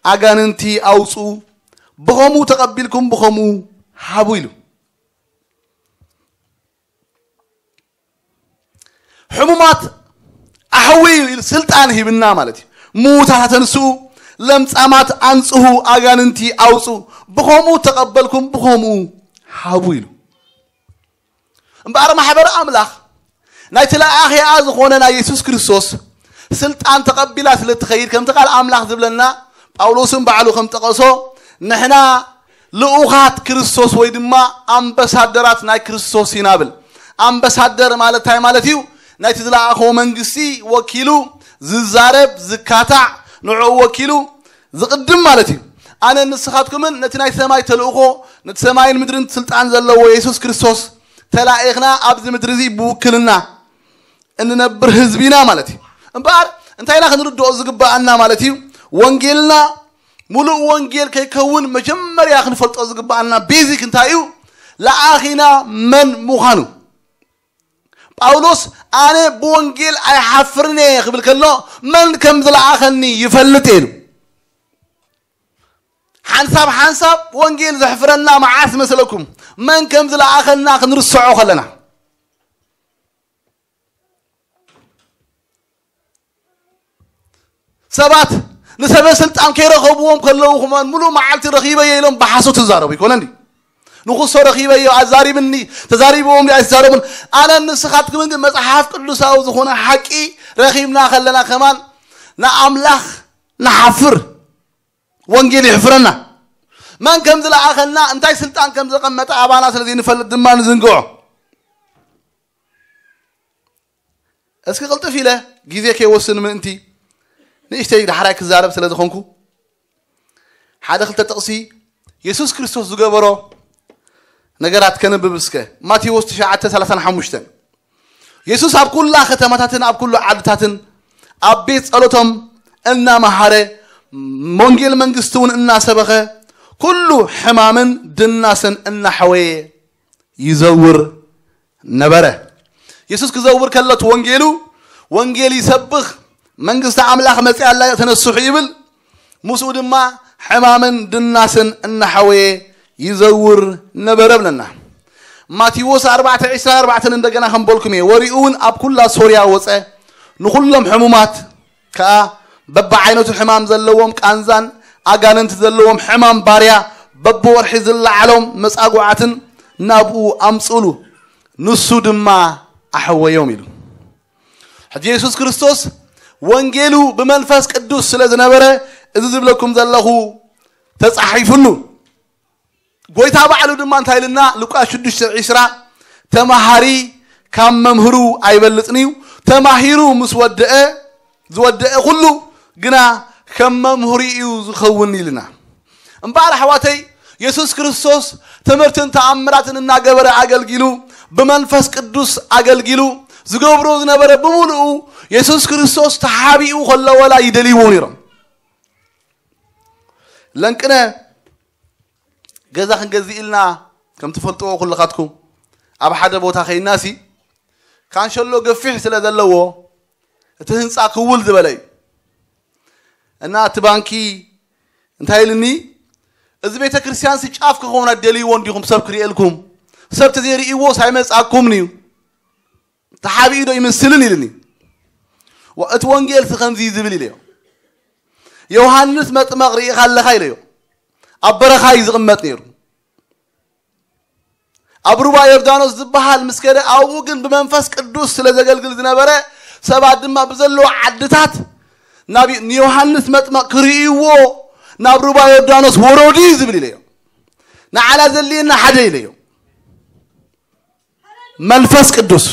ኣጋንንቲ ኣውጽኡ፣ ብኸምኡ ተቐቢልኩም ብኸምኡ ሃቡ ኢሉ። ሕሙማት ኣሕውዩ ኢሉ ስልጣን ሂብና ማለት እዩ። ምዉታት ኣተንስኡ፣ ለምጻማት ኣንጽሁ፣ ኣጋንንቲ ኣውጽኡ፣ ብኸምኡ ተቐበልኩም ብኸምኡ ሃቡ ኢሉ። እምበኣር ማሕበር ኣምላኽ ናይቲ ለኣኺኣ ዝኾነ ናይ የሱስ ክርስቶስ ስልጣን ተቐቢላ ስለ እትኸይድ፣ ከምቲ ቃል ኣምላኽ ዝብለና፣ ጳውሎስን ባዕሉ ከም ጠቐሶ፣ ንሕና ልኡኻት ክርስቶስ ወይ ድማ ኣምባሳደራት ናይ ክርስቶስ ኢና ብል። ኣምባሳደር ማለት እንታይ ማለት እዩ? ናይቲ ዝለኣኾ መንግስቲ ወኪሉ ዝዛረብ፣ ዝካታዕ፣ ንዕኡ ወኪሉ ዝቕድም ማለት እዩ። ኣነ ንስኻትኩምን ነቲ ናይ ሰማይ ተልእኾ፣ ነቲ ሰማይን ምድርን ስልጣን ዘለዎ የሱስ ክርስቶስ ተላኢኽና ኣብዚ ምድሪ እዚ ብውክልና እንነብር ህዝቢ ኢና ማለት እዩ። እምበኣር እንታይ ኢና ክንርድኦ ዝግብኣና ማለት እዩ? ወንጌልና ምሉእ ወንጌል ከይከውን መጀመርያ ክንፈልጦ ዝግብኣና ቤዚክ እንታይ እዩ? ለኣኺና መን ምዃኑ። ጳውሎስ ኣነ ብወንጌል ኣይሓፍርን እየ ክብል ከሎ መን ከም ዝለኣኸኒ ይፈልጥ እየ ኢሉ። ሓንሳብ ሓንሳብ ወንጌል ዘሕፍረና መዓስ መስለኩም? መን ከም ዝለኣኸና ክንርስዖ ከለና። ሰባት ንሰበ ስልጣን ከይረኸብዎም ከለዉ፣ ከማን ምሉእ መዓልቲ ረኺበዮ ኢሎም ብሓሶት ይዛረቡ ይኮነ እንዲ? ንኹሶ ረኺበዮ፣ ኣዛሪብኒ፣ ተዛሪብዎም ድዩ ኣይተዛረቡን? ኣነ ንስኻትኩምን ግን መጽሓፍ ቅዱሳዊ ዝኾነ ሓቂ ረኺብና ከለና ከማን ንኣምላኽ ንሓፍር። ወንጌል ይሕፍረና። መን ከም ዝለኣኸና፣ እንታይ ስልጣን ከም ዘቐመጠ ኣባና ስለ ዘይንፈልጥ ድማ ንዝንግዖ። እስኪ ቅልጥፍ ኢለ ግዜ ከይወስን ምእንቲ ንእሽተይ ዳሕራይ ክዛረብ ስለ ዝኾንኩ ሓደ ክልተ ጥቕሲ የሱስ ክርስቶስ ዝገበሮ ነገራት ከንብብ እስከ። ማቴዎስ ትሽዓተ ሰላሳን ሓሙሽተን። የሱስ ኣብ ኩላ ከተማታትን ኣብ ኩሉ ዓድታትን ኣብ ቤት ጸሎቶም እናመሃረ፣ ወንጌል መንግስቲ እውን እናሰበኸ፣ ኩሉ ሕማምን ድናስን እናሐወየ ይዘውር ነበረ። የሱስ ክዘውር ከሎ እቲ ወንጌሉ፣ ወንጌል ይሰብኽ፣ መንግስቲ ኣምላኽ መጺኣ ኣላ፣ ተነስሑ ይብል። ምስኡ ድማ ሕማምን ድናስን እናሓወየ ይዘውር ነበረ ብለና። ማቴዎስ ኣርባዕተ ዕስራን ኣርባዕተን እንደገና ከም በልኩም እየ። ወሪኡ እውን ኣብ ኩላ ሶርያ ወጸ፣ ንኹሎም ሕሙማት ከኣ፣ በብዓይነቱ ሕማም ዘለዎም፣ ቃንዛን ኣጋንንቲ ዘለዎም፣ ሕማም ባርያ፣ በብወርሒ ዝለዓሎም መጻጉዓትን ናብኡ ኣምጽሉ፣ ንሱ ድማ ኣሕወዮም ኢሉ። ሕጂ የሱስ ክርስቶስ ወንጌሉ ብመንፈስ ቅዱስ ስለ ዝነበረ፣ እዚ ዝብለኩም ዘለኹ ተጻሒፉሉ። ጎይታ ባዕሉ ድማ እንታይ ኢልና? ሉቃስ ሽዱሽተ ዕስራ፣ ተማሃሪ ካብ መምህሩ ኣይበልጽን እዩ፣ ተማሂሩ ምስ ወደአ፣ ዝወደአ ኩሉ ግና ከም መምህሩ እዩ ዝኸውን ኢልና። እምበኣር ኣሕዋተይ፣ የሱስ ክርስቶስ ትምህርትን ተኣምራትን እናገበረ ኣገልጊሉ፣ ብመንፈስ ቅዱስ ኣገልጊሉ፣ ዝገብሮ ዝነበረ ብምሉኡ የሱስ ክርስቶስ ተሓቢኡ ከሎ ወላ ይደልይዎ ነይሮም። ለንቅነ ገዛ ክንገዝእ ኢልና፣ ከም ትፈልጥዎ ኩልኻትኩም፣ ኣብ ሓደ ቦታ ኸይናሲ፣ ካንሸሎ ገፊሕ ስለ ዘለዎ፣ እቲ ህንጻ ክውል ዝበለ እዩ። እና እቲ ባንኪ እንታይ ኢልኒ? "እዚ ቤተ ክርስቲያን ሲ ጫፍ ክኸውን ኣደልይዎ እንዲኹም፣ ሰብ ክርእየልኩም፣ ሰብ ተዘይርእይዎ ሳይመጻኩምን እዩ፣ ተሓቢኡ ዶ ይመስልን?" ኢልኒ። "ዋ፣ እቲ ወንጌል ሲ ከምዚ እዩ ዝብል?" ኢለዮ። "ዮሃንስ መጥመቕ ርኢኻ ኣለኻ?" ኢለዮ። "ኣብ በረኻ እዩ ዝቕመጥ ነይሩ፣ ኣብ ሩባ ዮርዳኖስ ዝበሃል ምስ ከደ፣ ኣብኡ ግን ብመንፈስ ቅዱስ ስለ ዘገልግል ዝነበረ፣ ሰባት ድማ ብዘለዎ ዓድታት ናብ ንዮሃንስ መጥመቕ ክርእይዎ ናብ ሩባ ዮርዳኖስ ወረዱ እዩ ዝብል" ኢለዮ። "ንዓና ዘድልየና ሓደ" ኢለዮ፣ "መንፈስ ቅዱስ።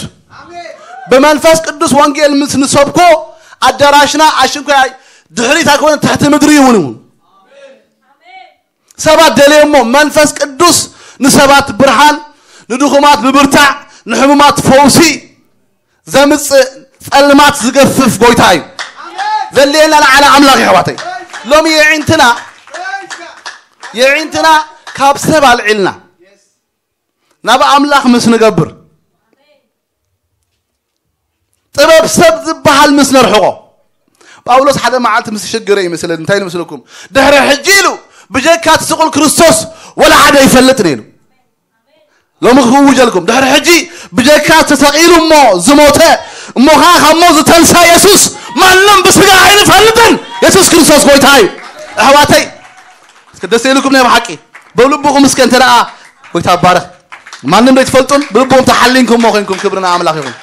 ብመንፈስ ቅዱስ ወንጌል ምስ ንሰብኮ፣ ኣዳራሽና ኣሽንኳይ ድሕሪት ኣይኮነ፣ ትሕቲ ምድሪ ይውን እውን። ሰባት ደልዮሞ፣ መንፈስ ቅዱስ ንሰባት ብርሃን፣ ንድኹማት ምብርታዕ፣ ንሕሙማት ፈውሲ ዘምጽእ፣ ጸልማት ዝገፍፍ ጎይታ እዩ። ዘድልየና ንዓና ኣምላኽ እዩ ኣሕዋተይ። ሎሚ የዒንትና፣ የዒንትና ካብ ሰብ ኣልዒልና ናብ ኣምላኽ ምስ ንገብር፣ ጥበብ ሰብ ዝበሃል ምስ ነርሕቖ፣ ጳውሎስ ሓደ መዓልቲ ምስ ተሸገረ ይመስለኒ፣ እንታይ ኢሉ መስለኩም? "ድሕሪ ሕጂ" ኢሉ፣ "ብጀካ እቲ ስቑል ክርስቶስ ወላ ሓደ ኣይፈልጥን" ኢሉ። ሎሚ ክውጀልኩም፣ ድሕሪ ሕጂ ብጀካ ተሰቒሉ እሞ ዝሞተ፣ እሞ ኸዓ ካብ ሞት ዝተንሳ የሱስ፣ ማንም ብስጋ ኣይንፈልጥን። የሱስ ክርስቶስ ጎይታ እዩ። ኣሕዋተይ፣ እስከ ደስ ኢሉኩም ናይ ብሓቂ። በልብኹም እስከ እንተ ደኣ ጎይታ ባረኽ። ማንም ዘይትፈልጡን ብልብኹም ተሓሊንኩሞ ኮይንኩም፣ ክብሪ ንኣምላኽ ይኹን።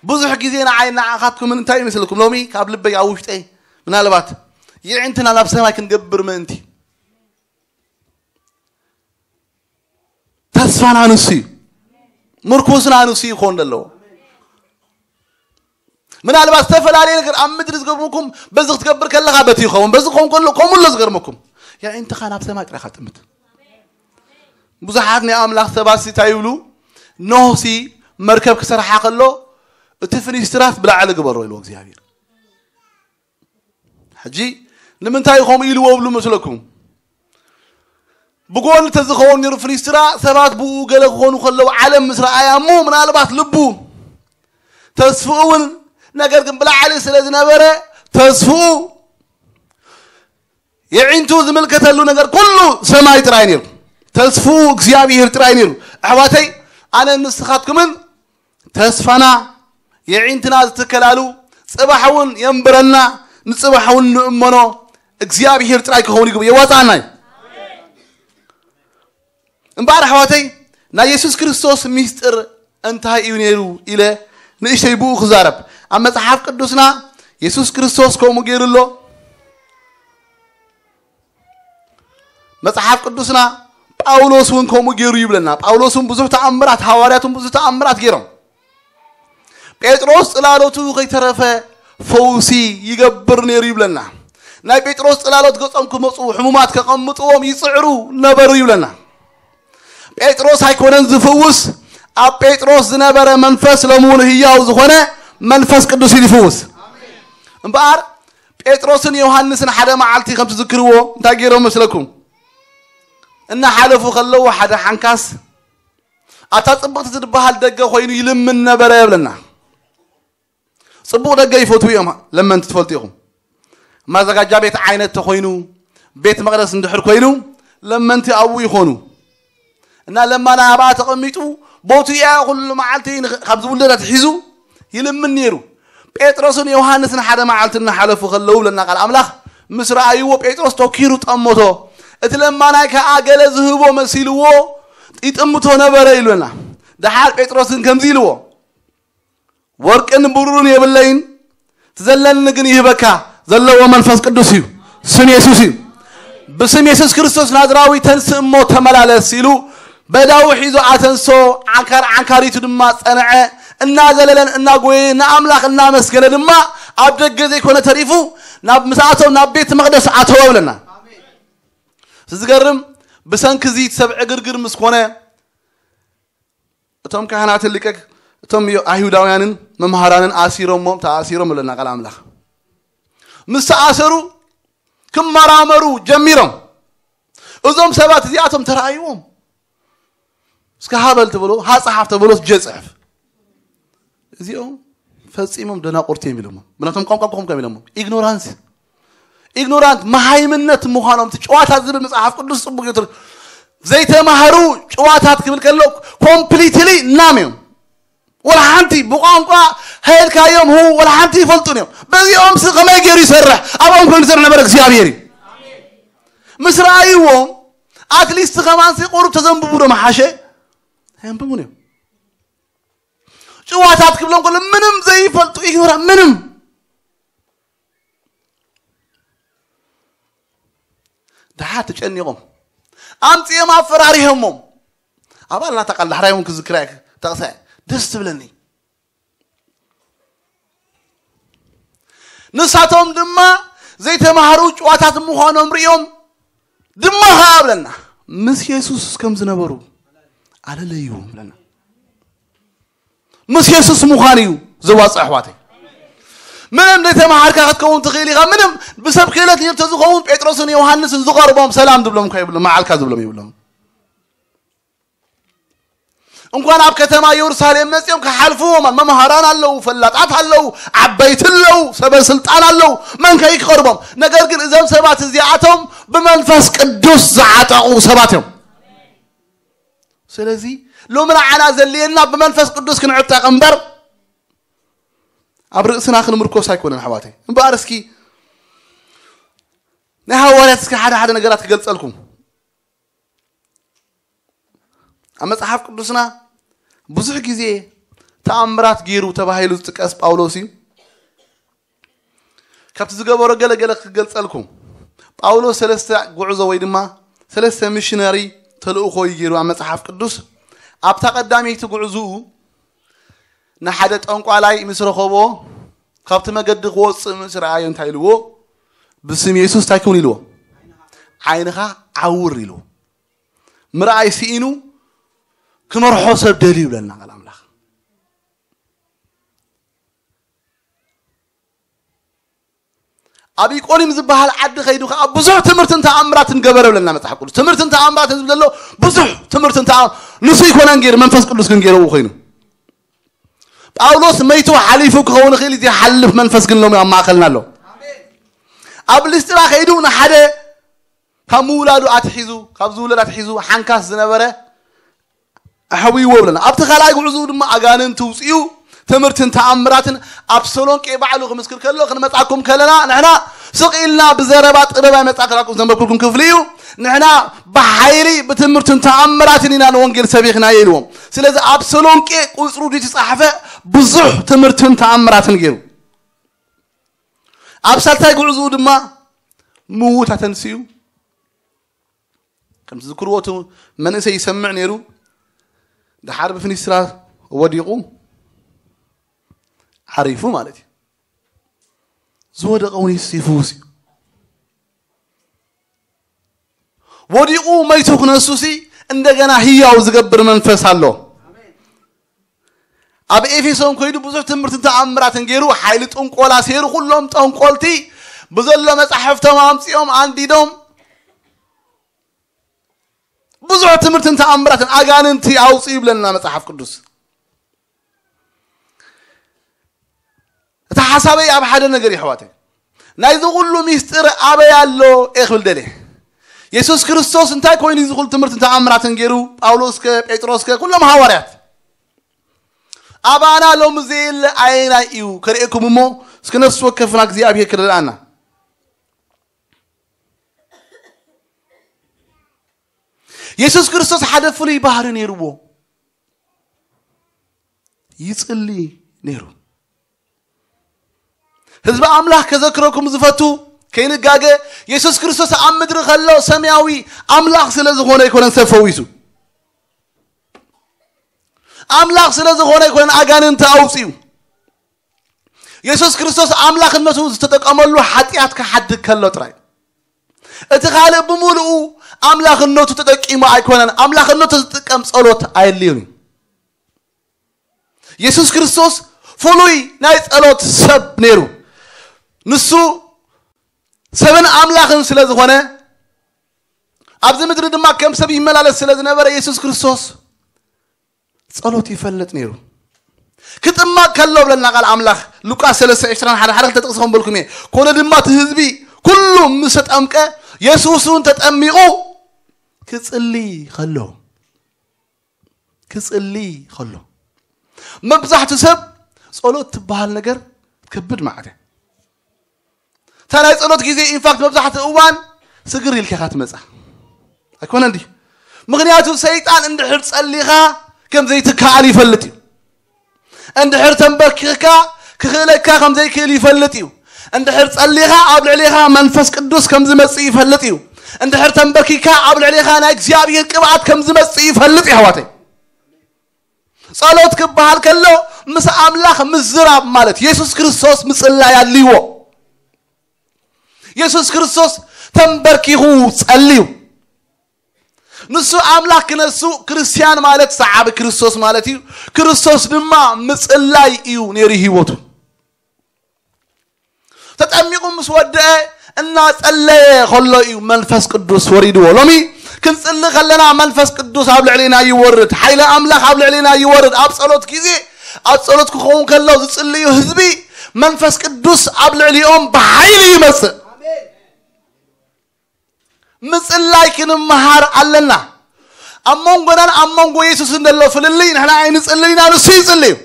ብዙሕ ግዜ ንዓይ ንዓኻትኩምን እንታይ ይመስለኩም? ሎሚ ካብ ልበይ ኣብ ውሽጠይ ምናልባት የዒንትና ናብ ሰማይ ክንገብር ምእንቲ። ተስፋና ንሱ እዩ። ምርኩስና ንሱ ይኾን ዘለዎ። ምናልባት ዝተፈላለየ ነገር ኣብ ምድሪ ዝገርመኩም፣ በዚ ክትገብር ከለኻ በቲ ይኸውን፣ በዚ ክኸውን ከሎ ከምኡ ኣሎ ዝገርመኩም። የዒንትኻ ናብ ሰማይ ጥራይ ኢኻ ትጥምት። ብዙሓት ናይ ኣምላኽ ሰባት እንታይ ይብሉ? ኖህ ሲ መርከብ ክሰርሓ ከሎ፣ "እቲ ፍኒስትራስ ብላዕሊ ግበሮ" ኢልዎ እግዚኣብሔር። ሕጂ ንምንታይ ከምኡ ኢልዎ ብሉ መስለኩም? ብጎኒ ተዝኸውን ነይሩ ፍኒስትራ፣ ሰባት ብኡ ገለ ክኾኑ ከለዉ ዓለም ምስ ረኣያ እሞ ምናልባት ልቡ ተስፍኡ እውን፣ ነገር ግን ብላዕሊ ስለ ዝነበረ ተስፍኡ የዒንቱ ዝምልከተሉ ነገር ኩሉ ሰማይ ጥራይ ነይሩ። ተስፍኡ እግዚኣብሔር ጥራይ ነይሩ። ኣሕዋተይ፣ ኣነ ንስኻትኩምን ተስፋና የዒንትና ዝትከላሉ፣ ጽባሕ እውን የንብረና፣ ንጽባሕ እውን ንእመኖ እግዚኣብሔር ጥራይ ክኸውን ይግብኦ። የዋጽኣና እዩ። እምበኣር ኣሕዋተይ፣ ናይ የሱስ ክርስቶስ ሚስጥር እንታይ እዩ ነይሩ ኢለ ንእሽተይ ብኡ ክዛረብ። ኣብ መጽሓፍ ቅዱስና የሱስ ክርስቶስ ከምኡ ገይሩ ኣሎ። መጽሓፍ ቅዱስና ጳውሎስ እውን ከምኡ ገይሩ ይብለና። ጳውሎስ እውን ብዙሕ ተኣምራት፣ ሃዋርያት እውን ብዙሕ ተኣምራት ገይሮም። ጴጥሮስ ጽላሎቱ ከይተረፈ ፈውሲ ይገብር ነይሩ ይብለና። ናይ ጴጥሮስ ጽላሎት ገጾም ክመጹ፣ ሕሙማት ከቐምጥዎም ይጽዕሩ ነበሩ ይብለና። ጴጥሮስ ኣይኮነን ዝፍውስ፣ ኣብ ጴጥሮስ ዝነበረ መንፈስ ሎሚ እውን ህያው ዝኾነ መንፈስ ቅዱስ እዩ ዝፍውስ። እምበኣር ጴጥሮስን ዮሃንስን ሓደ መዓልቲ ከም ትዝክርዎ እንታይ ገይሮም መስለኩም? እናሓለፉ ከለዉ ሓደ ሓንካስ ኣታ ጽብቕቲ ትበሃል ደገ ኮይኑ ይልምን ነበረ ይብለና። ጽቡቕ ደገ ይፈትዉ እዮም ለመንቲ፣ ትፈልጡ ኢኹም። ማዘጋጃ ቤት ዓይነት ተኾይኑ፣ ቤት መቕደስ እንድሕር ኮይኑ ለመንቲ ኣብኡ ይኾኑ። እና ለማና ኣብኣ ተቐሚጡ ቦቱ እያ ኩሉ መዓልቲ ንኽ-፣ ካብ ዝውለድ ኣትሒዙ ይልምን ነይሩ። ጴጥሮስን ዮሃንስን ሓደ መዓልቲ እናሓለፉ ከለዉ ብለና ቃል ኣምላኽ፣ ምስ ረኣይዎ ጴጥሮስ ተኪሩ ጠመቶ። እቲ ለማናይ ከኣ ገለ ዝህቦ መሲልዎ ይጥምቶ ነበረ ኢሉና። ደሓር ጴጥሮስ ግን ከምዚ ኢልዎ፣ ወርቅን ብሩርን የብለይን፣ ትዘለኒ ግን ይህበካ። ዘለዎ መንፈስ ቅዱስ እዩ፣ ስም የሱስ እዩ። ብስም የሱስ ክርስቶስ ናዝራዊ ተንስእ እሞ ተመላለስ ኢሉ በዳዊ ሒዞ ኣተንሶ፣ ዓንካር ዓንካሪቱ ድማ ጸንዐ። እናዘለለን እናጎየ ንኣምላኽ እናመስገነ ድማ ኣብ ደገ ዘይኮነ ተሪፉ ናብ ምስኣቶም ናብ ቤት መቕደስ ኣተወ ብለና። ዝገርም፣ ብሰንኪ እዚ ሰብ ዕግርግር ምስ ኮነ እቶም ካህናትን ሊቀ እቶም ዮ-፣ ኣይሁዳውያንን መምሃራንን ኣሲሮሞም፣ ተኣሲሮም ኣለና ቃል ኣምላኽ። ምስ ተኣሰሩ ክመራመሩ ጀሚሮም። እዞም ሰባት እዚኣቶም ተራእይዎም። እስከ ሃበል ተብሎ፣ ሃ ጸሓፍ ተብሎ፣ ጀ ጽሕፍ። እዚኦም ፈጺሞም ደናቁርቲ እዮም ኢሎሞም። ብናቶም ቋንቋ ኮም ከም ኢሎሞም። ኢግኖራንስ። ኢግኖራንት፣ መሃይምነት ምዃኖም፣ እቲ ጨዋታ ዝብል መጽሓፍ ቅዱስ ጽቡቅ እዩ። ዘይተማህሩ ጨዋታት ክብል ከሎ ኮምፕሊትሊ ናም እዮም። ወላ ሓንቲ ብቋንቋ ሃይልካዮም ህው ወላ ሓንቲ ይፈልጡን እዮም። በዚኦም ሲ ከመይ ገይሩ ይሰርሕ? ኣብኦም ኮይኑ ዝሰርሕ ነበረ እግዚኣብሔር እዩ። ምስ ረኣይዎም ኣትሊስት ከማን ሲ ቁሩብ ተዘንብቡ ዶ መሓሸ? ኣየንብቡን እዮም። ጭዋታት ክብሎም ከሎ ምንም ዘይፈልጡ ኢግኖራ ምንም። ደሓር ተጨኒቖም ኣምጺኦም ኣፈራሪሆሞም። ኣባልና ተቃል ዳሕራይ እውን ክዝክራ እየ፣ ጠቕሳ እየ። ደስ ትብለኒ። ንሳቶም ድማ ዘይተማሃሩ ጭዋታት ምዃኖም ርእዮም ድማ ኸዓ ብለና ምስ የሱስ ከም ዝነበሩ ኣለለይዎም ብለና። ምስ የሱስ ምዃን እዩ ዘዋጽእ ኣሕዋተይ። ምንም ዘይተማሃርካ ክትከውን ትኽእል ኢኻ። ምንም ብሰብ ክእለት ነይሩ ተዝኸውን ጴጥሮስን ዮሃንስን ዝቐርቦም ሰላም ዝብሎም እኳ ይብሎም፣ መዓልካ ዝብሎም ይብሎም። እንኳን ኣብ ከተማ የሩሳሌም መጺኦም ክሓልፍዎም መምሃራን ኣለዉ፣ ፈላጣት ኣለዉ፣ ዓበይቲ ኣለዉ፣ ሰበ ስልጣን ኣለዉ። መን ከይ ክቐርቦም? ነገር ግን እዞም ሰባት እዚኣቶም ብመንፈስ ቅዱስ ዝዓጠቑ ሰባት እዮም። ስለዚ ሎሚ ንዓና ዘድልየና ብመንፈስ ቅዱስ ክንዕጠቕ እምበር ኣብ ርእስና ክንምርኮስ ኣይኮነን ኣሕዋተይ። እምበኣር እስኪ ናይ ሃዋርያት እስኪ ሓደ ሓደ ነገራት ክገልጸልኩም። ኣብ መጽሓፍ ቅዱስና ብዙሕ ግዜ ተኣምራት ገይሩ ተባሂሉ ዝጥቀስ ጳውሎስ እዩ። ካብቲ ዝገበሮ ገለ ገለ ክገልጸልኩም። ጳውሎስ ሰለስተ ጉዕዞ ወይ ድማ ሰለስተ ሚሽነሪ ተልእኾ እዩ ገይሩ ኣብ መጽሓፍ ቅዱስ። ኣብታ ቀዳመይቲ ጉዕዝኡ ንሓደ ጠንቋላይ ምስ ረኸቦ፣ ካብቲ መገዲ ክወጽእ ምስ ረኣዮ እንታይ ኢልዎ? ብስም የሱስ እንታይ ክውን ኢልዎ? ዓይንኻ ዓውር ኢልዎ። ምርኣይ ስኢኑ ክመርሖ ሰብ ደልዩ ይብለና ቃል ኣምላኽ። ኣብ ኢቆንዩም ዝበሃል ዓዲ ከይዱ ከዓ ብዙሕ ትምህርትን ተኣምራትን ገበረ ብለና መጽሓፍ ቅዱስ። ትምህርትን ተኣምራትን ዝብል ዘሎ ብዙሕ ትምህርትን ተኣ-፣ ንሱ ይኮነን ገይሩ፣ መንፈስ ቅዱስ ግን ገይረዎ ኮይኑ። ጳውሎስ መይቱ ሓሊፉ ክኸውን ይኽእል፣ ዘይሓልፍ መንፈስ ግን ሎሚ ኣብ ማእከልና ኣሎ። ኣብ ልስጥራ ከይዱ ንሓደ ካብ ምውላዱ ኣትሒዙ፣ ካብ ዝውለድ ኣትሒዙ ሓንካስ ዝነበረ ኣሕውይዎ ብለና። ኣብቲ ካልኣይ ጉዕዝኡ ድማ ኣጋንንቲ ውፅኡ፣ ትምህርትን ተኣምራትን ኣብ ተሰሎንቄ ባዕሉ ክምስክር ከሎ፣ ክንመጻኩም ከለና ንሕና ስቕ ኢልና ብዘረባ ጥበብ ኣይመጻእኩልኩም ዘንበብኩልኩም ክፍሊ እዩ። ንሕና ብሓይሊ ብትምህርትን ተኣምራትን ኢና ንወንጌል ሰቢኽናዮ ኢልዎም። ስለዚ ኣብ ተሰሎንቄ ቁጽሩ ድዩ ተጻሕፈ ብዙሕ ትምህርትን ተኣምራትን ገይሩ። ኣብ ሳልሳይ ጉዕዝኡ ድማ ምዉት ኣተንስኡ። ከምቲ ዝክርዎ እቲ መንእሰይ ይሰምዕ ነይሩ። ደሓር ብፍኒስትራ ወዲቑ ዓሪፉ ማለት እዩ። ዝወደቐ እውን ይፍውስ እዩ። ወዲቑ መይቱ ክነሱሲ እንደገና ህያው ዝገብር መንፈስ ኣሎ። ኣብ ኤፌሶን ኮይዱ ብዙሕ ትምህርትን ተኣምራትን ገይሩ፣ ሓይሊ ጥንቆላ ሰይሩ፣ ኩሎም ጠንቆልቲ ብዘሎ መጻሕፍቶም ኣምጺኦም ኣንዲዶም ብዙሕ ትምህርትን ተኣምራትን ኣጋንንቲ ኣውጽኡ ይብለና መጽሓፍ ቅዱስ። እቲ ሓሳበይ ኣብ ሓደ ነገር እዩ ኣሕዋተይ። ናይዚ ኩሉ ሚስጥር ኣበይ ኣሎ እየ ክብል ደልየ። የሱስ ክርስቶስ እንታይ ኮይኑ እዚ ኩሉ ትምህርትን ተኣምራትን ገይሩ? ጳውሎስ ከ፣ ጴጥሮስ ከ፣ ኩሎም ሃዋርያት። ኣባና ሎሚ ዘየለ ኣየናይ እዩ ከርእየኩም እሞ፣ እስኪ ነፍሲ ወከፍና እግዚኣብሔር ክረድኣና። የሱስ ክርስቶስ ሓደ ፍሉይ ባህሪ ነይርዎ። ይጽሊ ነይሩ። ህዝቢ ኣምላኽ ከዘክረኩም ዝፈቱ፣ ከይንጋገ፣ የሱስ ክርስቶስ ኣብ ምድሪ ከሎ ሰማያዊ ኣምላኽ ስለ ዝኾነ ኣይኮነን ሰብ ፈዊሱ። ኣምላኽ ስለ ዝኾነ ኣይኮነን ኣጋንንቲ ኣውጺኡ። የሱስ ክርስቶስ ኣምላኽነቱ ዝተጠቀመሉ ሓጢኣት ክሓድግ ከሎ ጥራይ። እቲ ካልእ ብምሉኡ ኣምላኽነቱ ተጠቂሙ ኣይኮነን። ኣምላኽነቱ ዝጥቀም ጸሎት ኣየድልዮን እዩ። የሱስ ክርስቶስ ፍሉይ ናይ ጸሎት ሰብ ነይሩ። ንሱ ሰብን ኣምላኽን ስለ ዝኾነ፣ ኣብዚ ምድሪ ድማ ከም ሰብ ይመላለስ ስለ ዝነበረ፣ የሱስ ክርስቶስ ጸሎት ይፈልጥ ነይሩ። ክጥመቕ ከሎ ብለና ቃል ኣምላኽ፣ ሉቃስ ሰለስተ ዕስራን ሓደ ሓደ ክልተ ጥቕሲ ከም በልኩም እየ። ኮነ ድማ እቲ ህዝቢ ኩሉ ምስ ተጠምቀ፣ የሱስ እውን ተጠሚቑ ክጽሊ ከሎ፣ ክጽሊ ከሎ። መብዛሕቱ ሰብ ጸሎት ትበሃል ነገር ከብድ መዓት እያ። እታ ናይ ጸሎት ግዜ ኢንፋክት መብዛሕትኡ እዋን ስግር ኢልካ ኢኻ ትመጻ። ኣይኮነ እንዲ? ምኽንያቱ ሰይጣን እንድሕር ጸሊኻ ከም ዘይትከኣል ይፈልጥ እዩ። እንድሕር ተንበርኪኽካ ክኽእለካ ከም ዘይክእል ይፈልጥ እዩ። እንድሕር ጸሊኻ ኣብ ልዕሌኻ መንፈስ ቅዱስ ከም ዝመጽእ ይፈልጥ እዩ። እንድሕር ተንበርኪካ ኣብ ልዕሌኻ ናይ እግዚኣብሔር ቅብኣት ከም ዝመጽእ ይፈልጥ እዩ ኣሕዋተይ። ጸሎት ክበሃል ከሎ ምስ ኣምላኽ ምዝራብ ማለት የሱስ ክርስቶስ ምጽላይ ኣድልይዎ። የሱስ ክርስቶስ ተንበርኪኹ ጸልዩ። ንሱ ኣምላኽ ክነሱ ክርስትያን ማለት ሰዓቢ ክርስቶስ ማለት እዩ። ክርስቶስ ድማ ምጽላይ እዩ ነይሩ ህይወቱ። ተጠሚቑ ምስ ወደአ እናጸለየ ከሎ እዩ መንፈስ ቅዱስ ወሪድዎ። ሎሚ ክንጽሊ ከለና መንፈስ ቅዱስ ኣብ ልዕሌና ይወርድ፣ ሓይሊ ኣምላኽ ኣብ ልዕሌና ይወርድ። ኣብ ጸሎት ግዜ ኣብ ጸሎት ክኸውን ከሎ ዝጽልዩ ህዝቢ መንፈስ ቅዱስ ኣብ ልዕሊኦም ብሓይሊ ይመጽእ። ምጽላይ ክንመሃር ኣለና። ኣብ መንጎናን ኣብ መንጎ የሱስን ዘሎ ፍልልይ ንሕና ኣይንጽልይ ኢና፣ ንሱ ይጽልይ እዩ።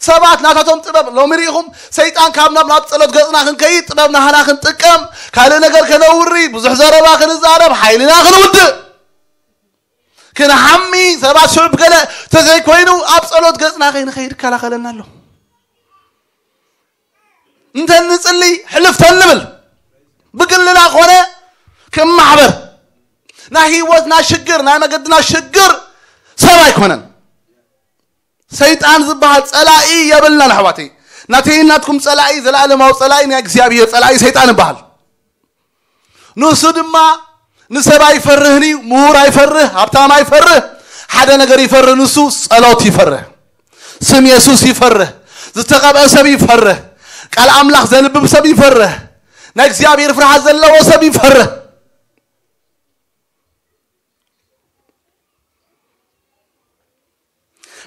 ሰባት ናታቶም ጥበብ ሎሚ ርኢኹም፣ ሰይጣን ካብ ናብ ናብ ጸሎት ገጽና ክንከይድ ጥበብ ናህና ክንጥቀም፣ ካልእ ነገር ከነውሪ፣ ብዙሕ ዘረባ ክንዛረብ፣ ሓይልና ክንውድእ፣ ክንሓሚ፣ ሰባት ሽዑብ ገለ ተዘይኮይኑ ኣብ ጸሎት ገጽና ከይንኸይድ ይከላኸለና ኣሎ። እንተ ንጽሊ ሕልፍ ተንብል ብግልና ኮነ ከም ማሕበር ናይ ህይወትና ሽግር ናይ መገድና ሽግር ሰብ ኣይኮነን። ሰይጣን ዝበሃል ጸላኢ የብልናን ኣሕዋተይ። ናተይ ናትኩም ጸላኢ ዘለኣለማዊ ጸላኢ ናይ እግዚኣብሔር ጸላኢ ሰይጣን ይበሃል። ንሱ ድማ ንሰብ ኣይፈርህን እዩ። ምሁር ኣይፈርህ፣ ሃብታም ኣይፈርህ። ሓደ ነገር ይፈርህ፣ ንሱ ጸሎት ይፈርህ፣ ስም የሱስ ይፈርህ፣ ዝተቐብአ ሰብ ይፈርህ፣ ቃል ኣምላኽ ዘንብብ ሰብ ይፈርህ፣ ናይ እግዚኣብሔር ፍርሃት ዘለዎ ሰብ ይፈርህ።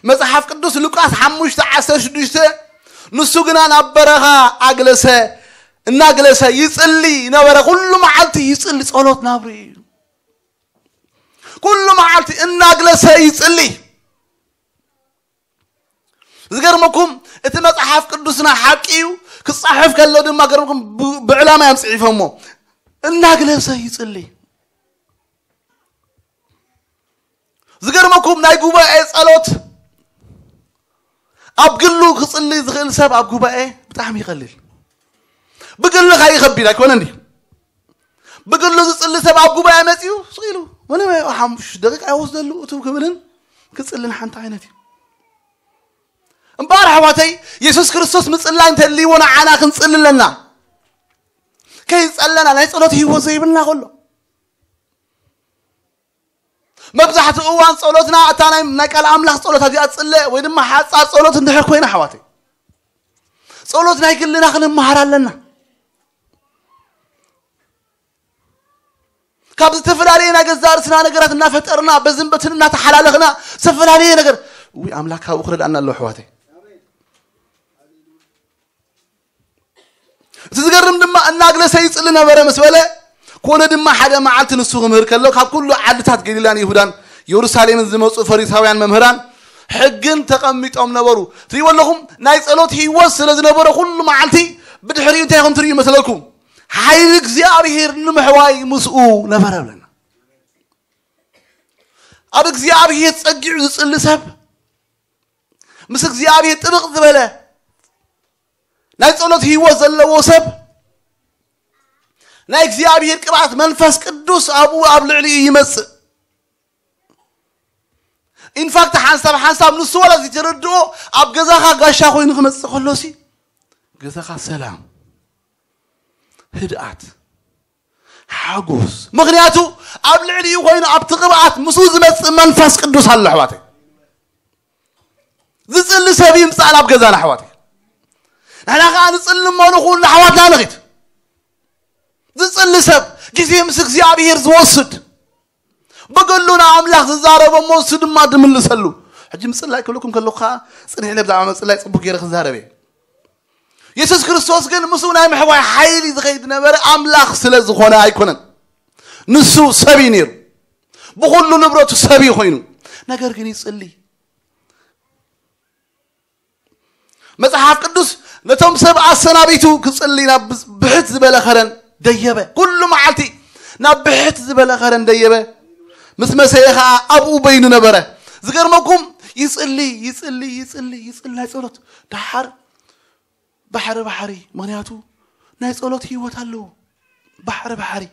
መጽሓፍ ቅዱስ ሉቃስ ሓሙሽተ ዓሰርተ ሽዱሽተ፣ ንሱ ግና ናብ በረኻ ኣግለሰ፣ እናግለሰ ይጽሊ ነበረ። ኩሉ መዓልቲ ይጽሊ፣ ጸሎት ናብሩ እዩ። ኩሉ መዓልቲ እናግለሰ ይጽሊ። ዝገርመኩም እቲ መጽሓፍ ቅዱስና ሓቂ እዩ፣ ክጻሕፍ ከሎ ድማ ገርመኩም ብ-፣ ብዕላማ እዮም ጽሒፎሞ። እናግለሰ ይጽሊ። ዝገርመኩም ናይ ጉባኤ ጸሎት ኣብ ግሉ ክጽሊ ዝኽእል ሰብ ኣብ ጉባኤ ብጣዕሚ ይቐልል። ብግልኻ ይኸቢድ ኣይኮነ እንዲ? ብግሉ ዝጽሊ ሰብ ኣብ ጉባኤ መጺኡ ስቕ ኢሉ ምንም ሓሙሽ ደቂቃ ይወስደሉ እቱ ክብልን ክጽልን ሓንቲ ዓይነት እዩ። እምበኣር ኣሕዋተይ የሱስ ክርስቶስ ምጽላይ እንተልይዎ ንዓና ክንጽሊ ኣለና። ከይጸለና ናይ ጸሎት ህይወት ዘይብልና ከሎ፣ መብዛሕትኡ እዋን ጸሎትና እታ ናይ ናይ ቃል ኣምላኽ ጸሎት እዚኣ ትጽለ ወይ ድማ ሓጻር ጸሎት እንድሕር ኮይና፣ ኣሕዋተይ፣ ጸሎት ናይ ግልና ክንመሃር ኣለና። ካብ ዝተፈላለየ ናይ ገዛእ ርእስና ነገራት እናፈጠርና፣ በዝን በትን እናተሓላለኽና፣ ዝተፈላለየ ነገር፣ ውይ፣ ኣምላኽ ካብኡ ክረድኣና ኣለዎ፣ ኣሕዋተይ። እቲ ዝገርም ድማ፣ እናግለሰ ይጽሊ ነበረ ምስ በለ፣ ኮነ ድማ ሓደ መዓልቲ ንሱ ክምህር ከሎ፣ ካብ ኩሉ ዓድታት ገሊላን ይሁዳን የሩሳሌምን ዝመጹ ፈሪሳውያን መምህራን ሕግን ተቐሚጦም ነበሩ። ትሪእዎ ኣለኹም፣ ናይ ጸሎት ህይወት ስለ ዝነበረ፣ ኩሉ መዓልቲ ብድሕሪኡ እንታይ ከም ትርእዩ ይመስለኩም? ሓይሊ እግዚኣብሔር ንምሕዋይ ምስኡ ነበረ ብለና። ኣብ እግዚኣብሔር ጸጊዑ ዝጽሊ ሰብ፣ ምስ እግዚኣብሔር ጥብቕ ዝበለ ናይ ጸሎት ህይወት ዘለዎ ሰብ፣ ናይ እግዚኣብሔር ቅብኣት መንፈስ ቅዱስ ኣብኡ ኣብ ልዕሊኡ ይመጽእ። ኢንፋክት ሓንሳብ ሓንሳብ ንሱ ወላ ዝተረድኦ፣ ኣብ ገዛኻ ጋሻ ኮይኑ ክመጽእ ከሎሲ፣ ገዛኻ ሰላም፣ ህድኣት፣ ሓጎስ። ምኽንያቱ ኣብ ልዕሊኡ ኮይኑ ኣብቲ ቅብኣት ምስኡ ዝመጽእ መንፈስ ቅዱስ ኣሎ፣ ኣሕዋተይ። ዝጽሊ ሰብ ይምጻእ ናብ ገዛና፣ ኣሕዋተይ። ንሕና ከኣ ንጽሊ እሞ ንኹሉ ኣሕዋትና ንኺድ። ዝጽሊ ሰብ፣ ግዜ ምስ እግዚኣብሔር ዝወስድ፣ ብግሉ ንኣምላኽ ዝዛረቦ እሞ እሱ ድማ ዝምልሰሉ። ሕጂ ምጽላይ ክብለኩም ከለኹ ከኣ፣ ጽኒሕ ኢለ ብዛዕባ ምጽላይ ጽቡቕ ገይረ ክዛረብ እየ። የሱስ ክርስቶስ ግን ምስኡ ናይ ምሕዋይ ሓይሊ ዝኸይድ ነበረ፣ ኣምላኽ ስለ ዝኾነ ኣይኮነን። ንሱ ሰብ እዩ ነይሩ። ብኹሉ ንብረቱ ሰብ እዩ ኮይኑ። ነገር ግን ይጽሊ። መጽሓፍ ቅዱስ ነቶም ሰብ ኣሰናቢቱ ክጽሊ ናብ ብሕት ዝበለ ኸረን ደየበ። ኩሉ መዓልቲ ናብ ብሕት ዝበለ ኸረን ደየበ። ምስ መሰየ ኸኣ ኣብኡ በይኑ ነበረ። ዝገርመኩም፣ ይጽሊ፣ ይጽሊ፣ ይጽሊ፣ ይጽሊ ናይ ጸሎት። ደሓር ባሕሪ ባሕሪ፣ ምኽንያቱ ናይ ጸሎት ህይወት ኣለዎ። ባሕሪ ባሕሪ፣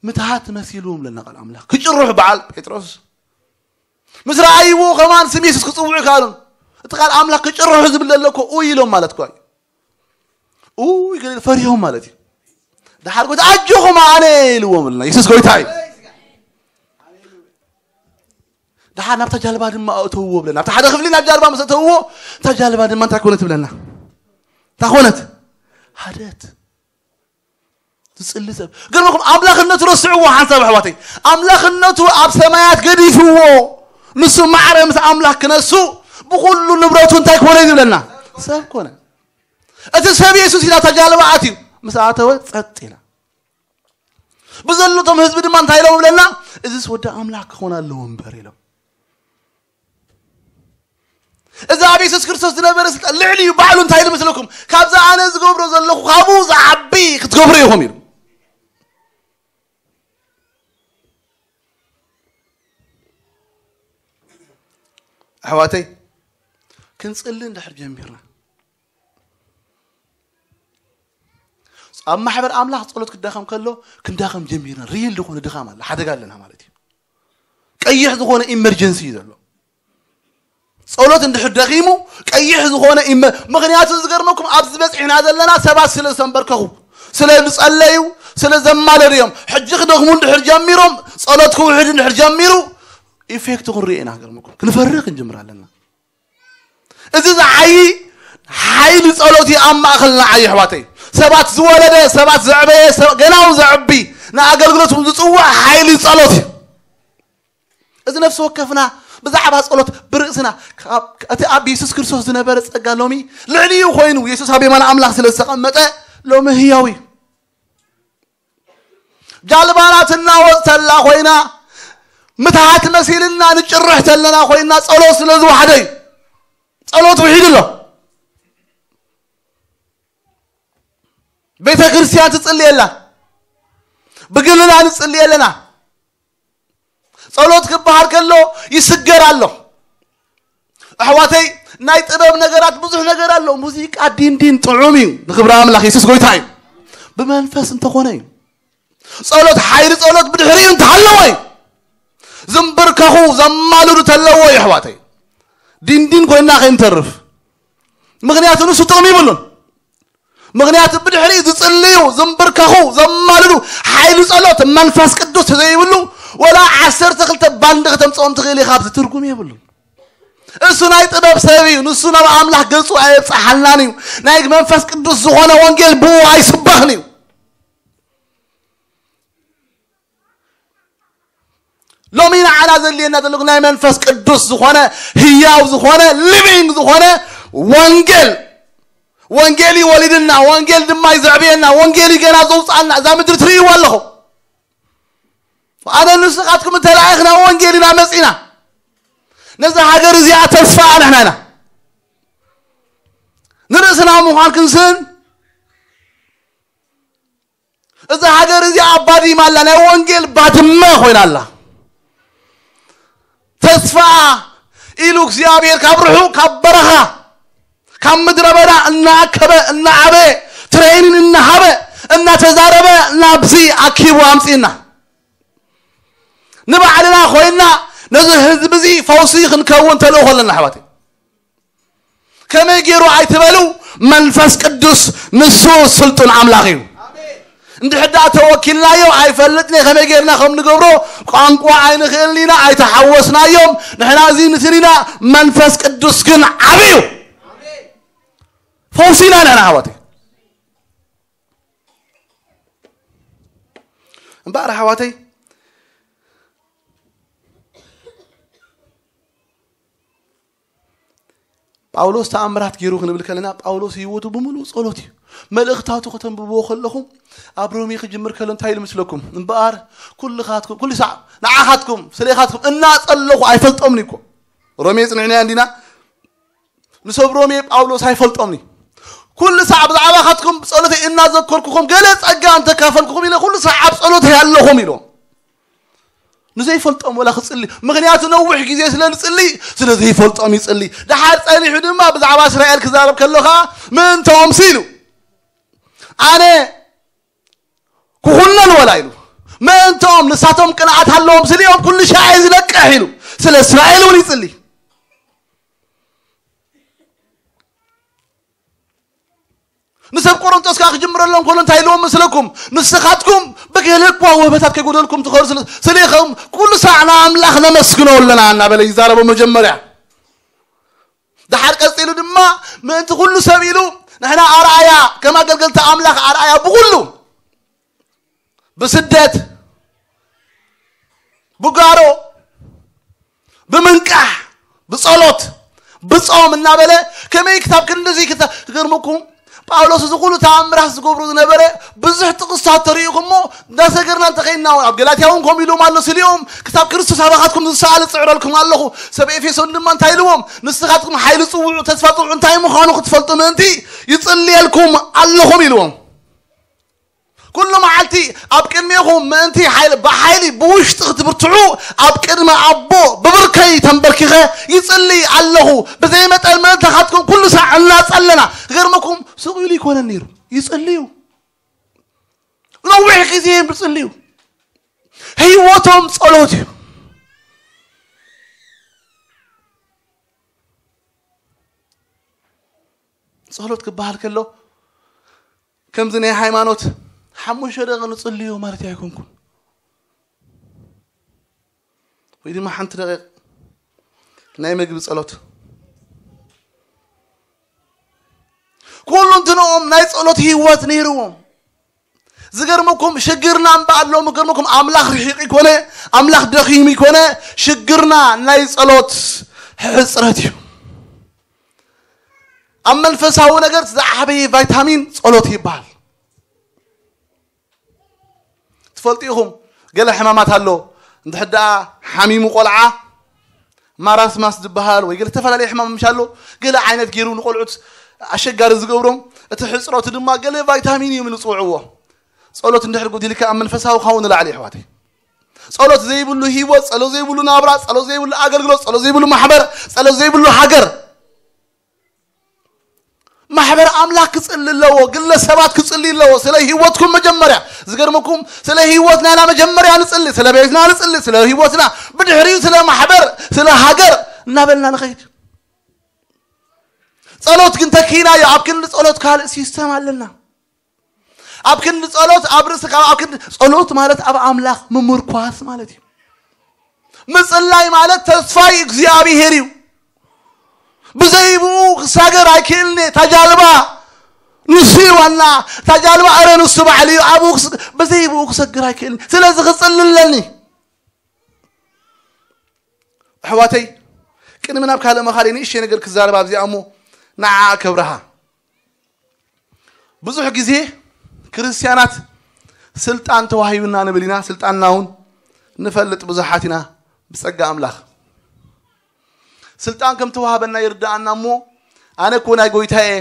ምትሃት መሲሉ እብለና ቃል ኣምላኽ። ክጭርሑ በዓል ጴጥሮስ ምስ ረኣይዎ ከማን ስም የሱስ ክጽውዑ ይከኣሉን። እቲ ቃል ኣምላኽ ክጭርሑ ዝብል ዘሎ እኮ ኡይ ኢሎም ማለት እኮ እዩ። ኡይ ገለ ፈሪሆም ማለት እዩ። ደሓር ጎይታ ኣጆኹም ኣነ ኢልዎም ብለና። የሱስ ጎይታ እዩ። ደሓር ናብታ ጃልባ ድማ ኣእተውዎ ብለና። ኣብታ ሓደ ክፍሊ ናብ ጃልባ ምስ ኣእተውዎ፣ እታ ጃልባ ድማ እንታይ ኮነት ብለና? እንታይ ኮነት? ሃደት። ዝጽሊ ሰብ። ገርመኩም፣ ኣምላኽነቱ ረስዕዎ ሓንሳብ ኣሕዋተይ። ኣምላኽነቱ ኣብ ሰማያት ገዲፍዎ። ንሱ ማዕረ ምስ ኣምላኽ ክነሱ፣ ብኹሉ ንብረቱ እንታይ ኮነ እዩ ዝብለና? ሰብ ኮነ። እቲ ሰብ የሱስ ኢና እታ ጃልባ ኣትዩ። ምስ ኣተወ ጸጥ ኢላ። ብዘለቶም ህዝቢ ድማ እንታይ ኢሎም ብለና? "እዚስ ወዲ ኣምላኽ ክኾን ኣለዎ እምበር" ኢሎም። እዚ ኣብ የሱስ ክርስቶስ ዝነበረ ስልጣን ልዕሊ እዩ። ባዕሉ እንታይ ኢሉ መስለኩም? "ካብዚ ኣነ ዝገብሮ ዘለኹ ካብኡ ዝዓቢ ክትገብሩ ኢኹም" ኢሉ። ኣሕዋተይ፣ ክንጽሊ እንድሕር ጀሚርና፣ ኣብ ማሕበር ኣምላኽ ጸሎት ክዳኸም ከሎ፣ ክንዳኸም ጀሚርና። ሪል ዝኾነ ድኻም ኣለ፣ ሓደጋ ኣለና ማለት እዩ። ቀይሕ ዝኾነ ኢመርጀንሲ እዩ ዘሎ። ጸሎት እንድሕር ደኺሙ፣ ቀይሕ ዝኾነ ኢመ-፣ ምኽንያቱ ዝገርመኩም፣ ኣብዚ በጺሕና ዘለና ሰባት ስለ ዝተንበርከኹ፣ ስለ ዝጸለዩ፣ ስለ ዘማለዱ እዮም። ሕጂ ክደኽሙ እንድሕር ጀሚሮም፣ ጸሎት ክውሕድ እንድሕር ጀሚሩ፣ ኢፌክቱ ክንርኢ ኢና። ክገርመኩም፣ ክንፈርህ ክንጅምር ኣለና። እዚ ዝዓዪ ሓይሊ ጸሎት እዩ ኣብ ማእከልና ዓዪ ኣሕዋተይ። ሰባት ዝወለደ፣ ሰባት ዘዕበየ፣ ሰብ ገና እውን ዘዕቢ፣ ንኣገልግሎት እውን ዝጽውዕ ሓይሊ ጸሎት እዩ። እዚ ነፍሲ ወከፍና ብዛዕባ ጸሎት ብርእስና፣ ካብ፣ እቲ ኣብ የሱስ ክርስቶስ ዝነበረ ጸጋ ሎሚ ልዕሊኡ ኮይኑ፣ የሱስ ኣብ የማን ኣምላኽ ስለ ዝተቐመጠ ሎሚ ህያው እዩ። ጃልባና ትናወጽ ተላ ኮይና፣ ምትሃት መሲልና ንጭርሕ ተለና ኮይና፣ ጸሎት ስለ ዝወሓደ እዩ። ጸሎት ውሒዱ ኣሎ። ቤተ ክርስቲያን ትጽሊ የላ። ብግልና ንጽሊ የለና። ጸሎት ክበሃል ከሎ ይስገር ኣሎ። ኣሕዋተይ፣ ናይ ጥበብ ነገራት ብዙሕ ነገር ኣሎ። ሙዚቃ ዲንዲን ጥዑም እዩ። ንክብሪ ኣምላኽ፣ የሱስ ጎይታ እዩ። ብመንፈስ እንተኾነ እዩ። ጸሎት፣ ሓይሊ ጸሎት ብድሕሪኡ እንተሃለወ እዩ። ዝንብርከኹ ዘማልዱ ተለዎ እዩ ኣሕዋተይ። ዲንዲን ኮይንና ከይንተርፍ። ምኽንያቱ ንሱ ጥቕሚ ይብሉን። ምኽንያቱ ብድሕሪኡ ዝጽልዩ፣ ዝንብርከኹ፣ ዘማልዱ፣ ሓይሊ ጸሎት መንፈስ ቅዱስ ዘይብሉ፣ ወላ ዓሰርተ ክልተ ባንድ ከተምጽኦም ትኽእል ኢኻ፣ ኣብዚ ትርጉም የብሉን። እሱ ናይ ጥበብ ሰብ እዩ። ንሱ ናብ ኣምላኽ ገጹ ኣየብጽሓልናን እዩ። ናይ መንፈስ ቅዱስ ዝኾነ ወንጌል ብኡ ኣይስበኽን እዩ። ሎሚ ንዓና ዘድልየና ዘሎ ናይ መንፈስ ቅዱስ ዝኾነ፣ ህያው ዝኾነ፣ ሊቪንግ ዝኾነ ወንጌል። ወንጌል እዩ ወሊድና፣ ወንጌል ድማ እዩ ዘዕብየና፣ ወንጌል እዩ ገና ዘውፅኣና። እዛ ምድሪ ትርእይዋ ኣለኹም። ኣነ ንስኻትኩም እንተለኣኽና ወንጌል ኢና መፂና። ነዛ ሃገር እዚኣ ተስፋ ንሕና ኢና። ንርእስና ምዃን ክንስን፣ እዛ ሃገር እዚኣ ባዲማ ኣላ፣ ናይ ወንጌል ባድመ ኮይና ኣላ። ተስፋ ኢሉ እግዚኣብሔር ካብ ርሑ፣ ካብ በረኻ፣ ካብ ምድረ በዳ እናኣከበ፣ እናዓበየ፣ ትሬኒን እናሃበ፣ እናተዛረበ ናብዚ ኣኪቡ ኣምጺእና። ንባዕልና ኮይና ነዚ ህዝቢ እዚ ፈውሲ ክንከውን ተልእኾ ኣለና ኣሕዋተይ። ከመይ ገይሩ ኣይትበሉ፣ መንፈስ ቅዱስ ንሱ ስልጡን ኣምላኽ እዩ። እንድሕር ደኣ ተወኪልናዮ ኣይፈልጥን እየ ከመይ ገይርና ከም ንገብሮ፣ ቋንቋ ኣይንኽእልን ኢና፣ ኣይተሓወስናዮም። ንሕና እዚ ንስን ኢና፣ መንፈስ ቅዱስ ግን ዓቢ እዩ። ፈውሲ ኢና ንሕና ኣሕዋተይ። እምበኣር ኣሕዋተይ፣ ጳውሎስ ተኣምራት ገይሩ ክንብል ከለና፣ ጳውሎስ ህይወቱ ብምሉእ ጸሎት እዩ። መልእኽታቱ ከተንብብዎ ከለኹም፣ ኣብ ሮሜ ክጅምር ከሎ እንታይ ኢሉ ምስለኩም? እምበኣር ኩልኻትኩም፣ ኩሉ ሳዕ ንዓኻትኩም፣ ስሌኻትኩም እናጸለኹ ኣይፈልጦምን እኮ። ሮሜ ጽንዕናያ እንዲና? ንሰብ ሮሜ ጳውሎስ ኣይፈልጦምን እዩ። ኩሉ ሳዕ ብዛዕባኻትኩም ብጸሎተይ እናዘከርኩኹም፣ ገለ ጸጋ እንተካፈልኩኹም ኢለ ኩሉ ሳዕ ኣብ ጸሎተይ ኣለኹም ኢሎም። ንዘይፈልጦም ወላ ክጽሊ፣ ምኽንያቱ ነዊሕ ግዜ ስለ ንጽሊ፣ ስለ ዘይፈልጦም ይጽሊ። ደሓር ጸኒሑ ድማ ብዛዕባ እስራኤል ክዛረብ ከሎ ኸኣ፣ ምእንተኦም ሲ ኢሉ፣ ኣነ ክኹነን ወላ ኢሉ፣ ምእንተኦም ንሳቶም ቅንኣት ኣለዎም ስሊኦም ኩሉ ሻዕ ዝነቅሕ ኢሉ፣ ስለ እስራኤል እውን ይጽሊ። ንሰብ ቆሮንቶስ ከዓ ክጅምረሎም ከሎ እንታይ ኢልዎም መስለኩም? ንስኻትኩም ብገለ እኳ ውህበታት ከይጎደልኩም ትኸዱ ስለ-፣ ስለ ኢኹም ኩሉ ሳዕ ንኣምላኽ ነመስግኖ ኣለና እናበለ ይዛረቦ መጀመርያ። ደሓር ቀጺሉ ድማ ምእንቲ ኩሉ ሰብ ኢሉ ንሕና ኣርኣያ፣ ከም ኣገልገልቲ ኣምላኽ ኣርኣያ ብኹሉ፣ ብስደት፣ ብጋሮ፣ ብምንቃሕ፣ ብጸሎት፣ ብጾም እናበለ ከመይ ክሳብ ክንድዚ ክሳ-፣ ክገርመኩም፣ ጳውሎስ እዚ ኩሉ ተኣምራት ዝገብሩ ዝነበረ ብዙሕ ጥቕስታት ተሪኢኹሞ፣ እንዳሰገርና እንተኸይድና እውን ኣብ ገላትያ እውን ከምኡ ኢሎም ኣሎ ስሊኦም፣ ክሳብ ክርስቶስ ኣባኻትኩም ዝሰኣለ ጽዕረልኩም ኣለኹ። ሰብ ኤፌሶን ድማ እንታይ ኢልዎም? ንስኻትኩም ሓይሊ ጽውዑ፣ ተስፋ ጽውዑ እንታይ ምዃኑ ክትፈልጡ ምእንቲ ይጽልየልኩም ኣለኹም ኢልዎም። ኩሉ መዓልቲ ኣብ ቅድሜኹም ምእንቲ ሓይሊ፣ ብሓይሊ ብውሽጢ ክትብርትዑ ኣብ ቅድሚ ኣቦ ብብርከይ ተንበርኪኸ ይጽሊ ኣለኹ። ብዘይ መጠን ምእንታኻትኩም ኩሉ ሳዕ እናጸለና። ክገርመኩም፣ ስቕ ኢሉ ይኮነን ነይሩ። ይጽልዩ። ነዊሕ ግዜ እዮም ዝጽልዩ። ህይወቶም ጸሎት እዩ። ጸሎት ክበሃል ከሎ ከምዚ ናይ ሃይማኖት ሓሙሽተ ደቂቕ ንጽልዮ ማለት ኣይኮንኩን፣ ወይ ድማ ሓንቲ ደቂቕ ናይ መግቢ ጸሎት። ኩሉ እንትንኦም ናይ ጸሎት ህይወት ነይርዎም። ዝገርመኩም ሽግርና እምበኣር ሎሚ፣ ዝገርመኩም ኣምላኽ ርሒቕ ይኮነ፣ ኣምላኽ ደኺሙ ይኮነ፣ ሽግርና ናይ ጸሎት ሕጽረት እዩ። ኣብ መንፈሳዊ ነገር ዝዓበየ ቫይታሚን ጸሎት ይበሃል። ትፈልጡ ኢኹም፣ ገለ ሕማማት ኣሎ፣ እንድሕር ደኣ ሓሚሙ ቆልዓ፣ ማራስማስ ዝበሃል ወይ ገለ ዝተፈላለየ ሕማም ምሽ ኣሎ፣ ገለ ዓይነት ገይሩ ንቆልዑት ኣሸጋሪ ዝገብሮም፣ እቲ ሕጽረቱ ድማ ገለ ቫይታሚን እዮም ዝጽውዕዎ። ጸሎት እንድሕር ጎዲልካ ኣብ መንፈሳዊ ካብኡ ንላዕሊ፣ ኣሕዋተይ። ጸሎት ዘይብሉ ህይወት፣ ጸሎት ዘይብሉ ናብራ፣ ጸሎት ዘይብሉ ኣገልግሎት፣ ጸሎት ዘይብሉ ማሕበር፣ ጸሎት ዘይብሉ ሃገር። ማሕበር ኣምላኽ ክጽሊ ኣለዎ፣ ግለ ሰባት ክጽሊ ኣለዎ። ስለ ህይወትኩም መጀመርያ፣ ዝገርመኩም፣ ስለ ህይወት ናይና መጀመርያ ንጽሊ፣ ስለ ቤትና ንጽሊ፣ ስለ ህይወትና፣ ብድሕሪኡ ስለ ማሕበር፣ ስለ ሃገር እናበልና ንኸይድ። ጸሎት ግን ተኪናዮ፣ ኣብ ክንዲ ጸሎት ካልእ ሲስተም ኣለና። ኣብ ክንዲ ጸሎት ኣብ ርእስኻ ኣብ ክንዲ ጸሎት ማለት ኣብ ኣምላኽ ምምርኳስ ማለት እዩ። ምጽላይ ማለት ተስፋይ እግዚኣብሔር እዩ። ብዘይ ብኡ ክሳገር ኣይክእልን እየ። እታ ጃልባ ንሱ እዩ ዋና። እታ ጃልባ እረ ንሱ ባዕሉ እዩ። ኣብኡ ክስ- ብዘይ ብኡ ክሰግር ኣይክእልን። ስለዚ ክጽሊ ኣለኒ። ኣሕዋተይ፣ ቅድሚ ናብ ካልእ መኻደ ንእሽተይ ነገር ክዛረብ ኣብዚኣ እሞ ንዓኣ ከብርሃ። ብዙሕ ግዜ ክርስትያናት ስልጣን ተዋሂቡና ንብል ኢና። ስልጣንና እውን ንፈልጥ ብዙሓት ኢና። ብጸጋ ኣምላኽ ስልጣን ከም ተዋህበና ይርድኣና እሞ ኣነ እኮ ናይ ጎይታ እየ፣